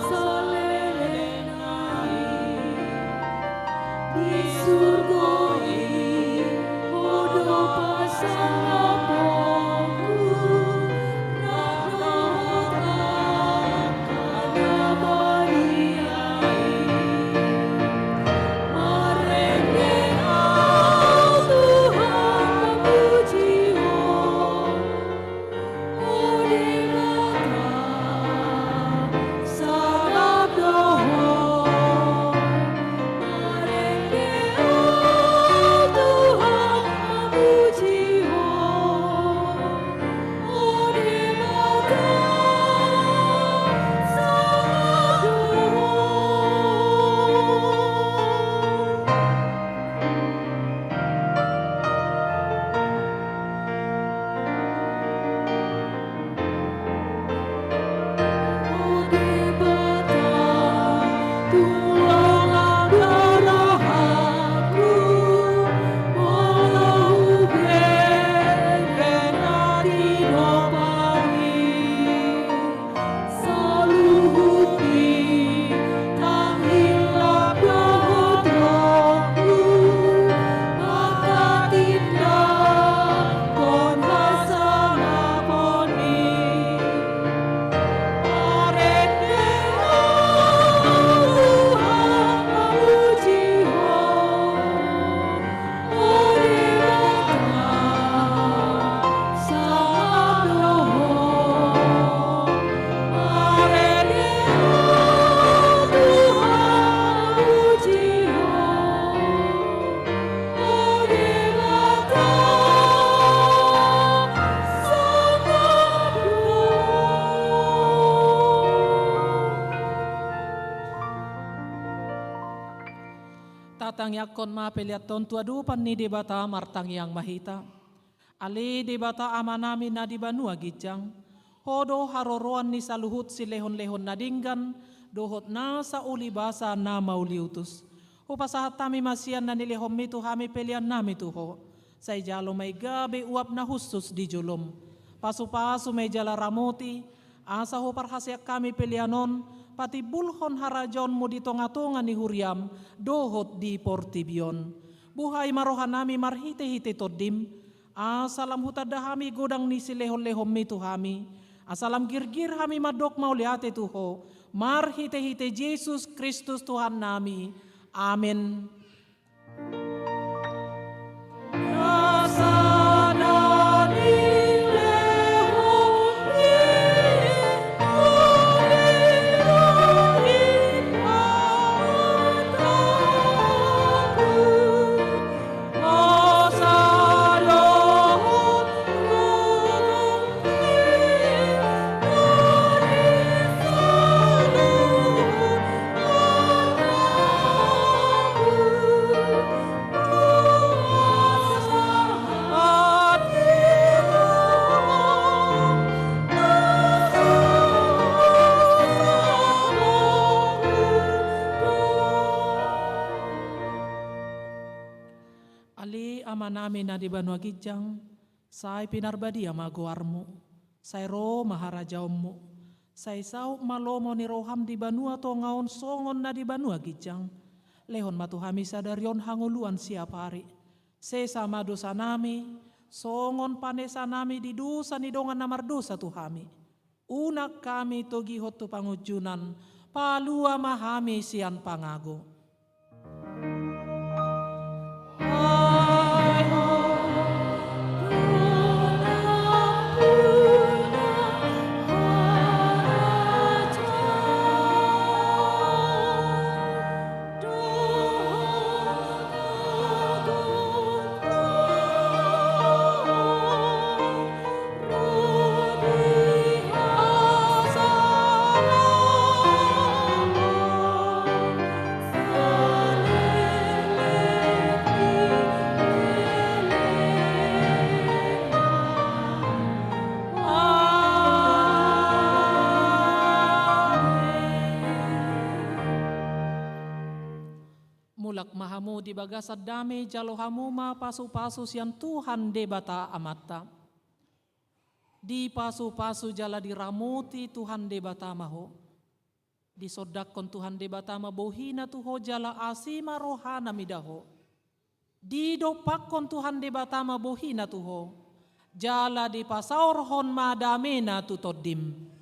saleleng nai. Di surgo i Ho do pasangaponku, rap dohot angka na badia i. Marende ahu Tuhan, mamuji Ho. O Debata, sangap do Ho. Marende ahu Tuhan, mamuji Ho. O Debata, sangap do Ho. O Debata, tulongan do rohangku, molo hubereng na tinopa i. Saluhut i, tanghilap dohot rohangku, mangkatindangkon hasangapon i. Marende ahu Tuhan, mamuji Ho. O Debata, sangap do Ho. Marende ahu Tuhan, mamuji Ho. O Debata, sangap do Ho. Tatangiangkon ma peleanton tu adopan ni Debata. Martangiang ma hita. Ale Debata Amanami na di banua ginjang, Ho do haroroan ni saluhut silehonlehon na denggan dohot nasa ulibasa na mauliutus. Hupasahat hami ma sian na nilehonmi tu hami peleannami tu Ho. Sai jalo ma i gabe uap na hushus di jolom. Pasupasu ma i jala ramoti, asa huparhaseang hami pelean on patimbulhon harajaonmu di tongatonga ni huriam dohot di portibi on. Buhai ma rohanami marhitehite Tondim, asa lam hutanda hami godang ni silehonlehonmi tu hami, asa lam girgir hami mandok mauliate tu Ho, marhitehite Jesus Kristus Tuhannami. Amen. Ale Amanami na di banua ginjang, sai pinarbadia ma goarmu, sai ro ma harajaonmu, sai saut ma lomo ni roham di banua tonga on songon na di banua ginjang. Lehon ma tu hami sadari on hangoluan siapari. Sesa ma dosanami, songon panesanami di dosa ni dongan na mardosa tu hami. Unang hami togihon tu pangunjunan, palua ma hami sian pangago. Tulak ma hamu di bagasan dame, jalo hamu ma pasu-pasu sian Tuhan Debata Amanta. Dipasupasu jala diramoti Tuhan Debata ma ho. Disondangkon Tuhan Debata ma bohina tu ho jala asi ma rohana mida ho. Didompakkon Tuhan Debata ma bohina tu ho. Jala dipasaorhon ma damena tu tondim.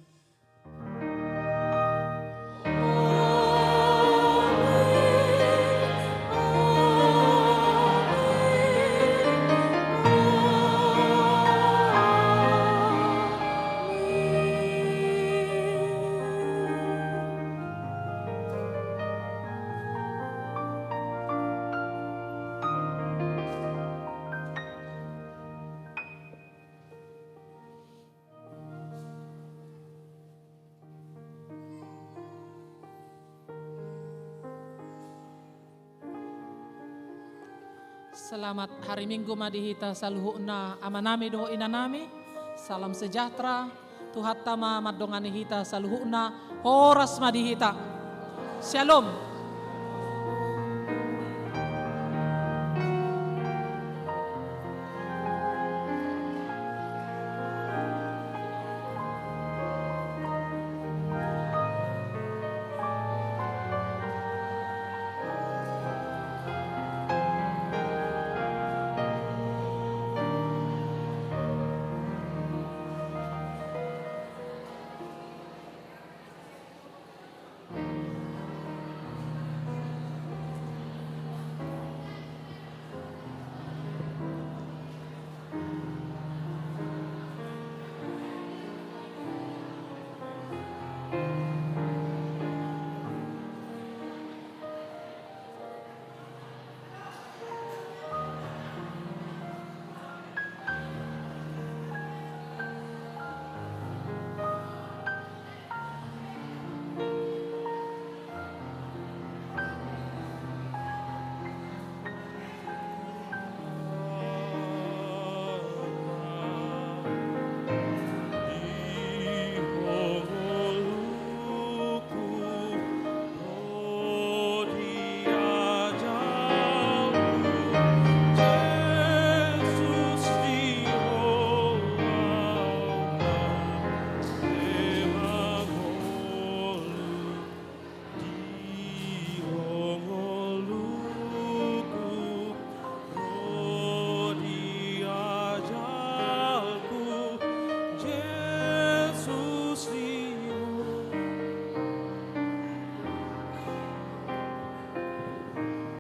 Selamat hari Minggu ma di hita saluhutna, amanami dohot inanami. Salam sejahtera. Tuhanta ma mandongani hita saluhutna. Horas ma di hita. Shalom.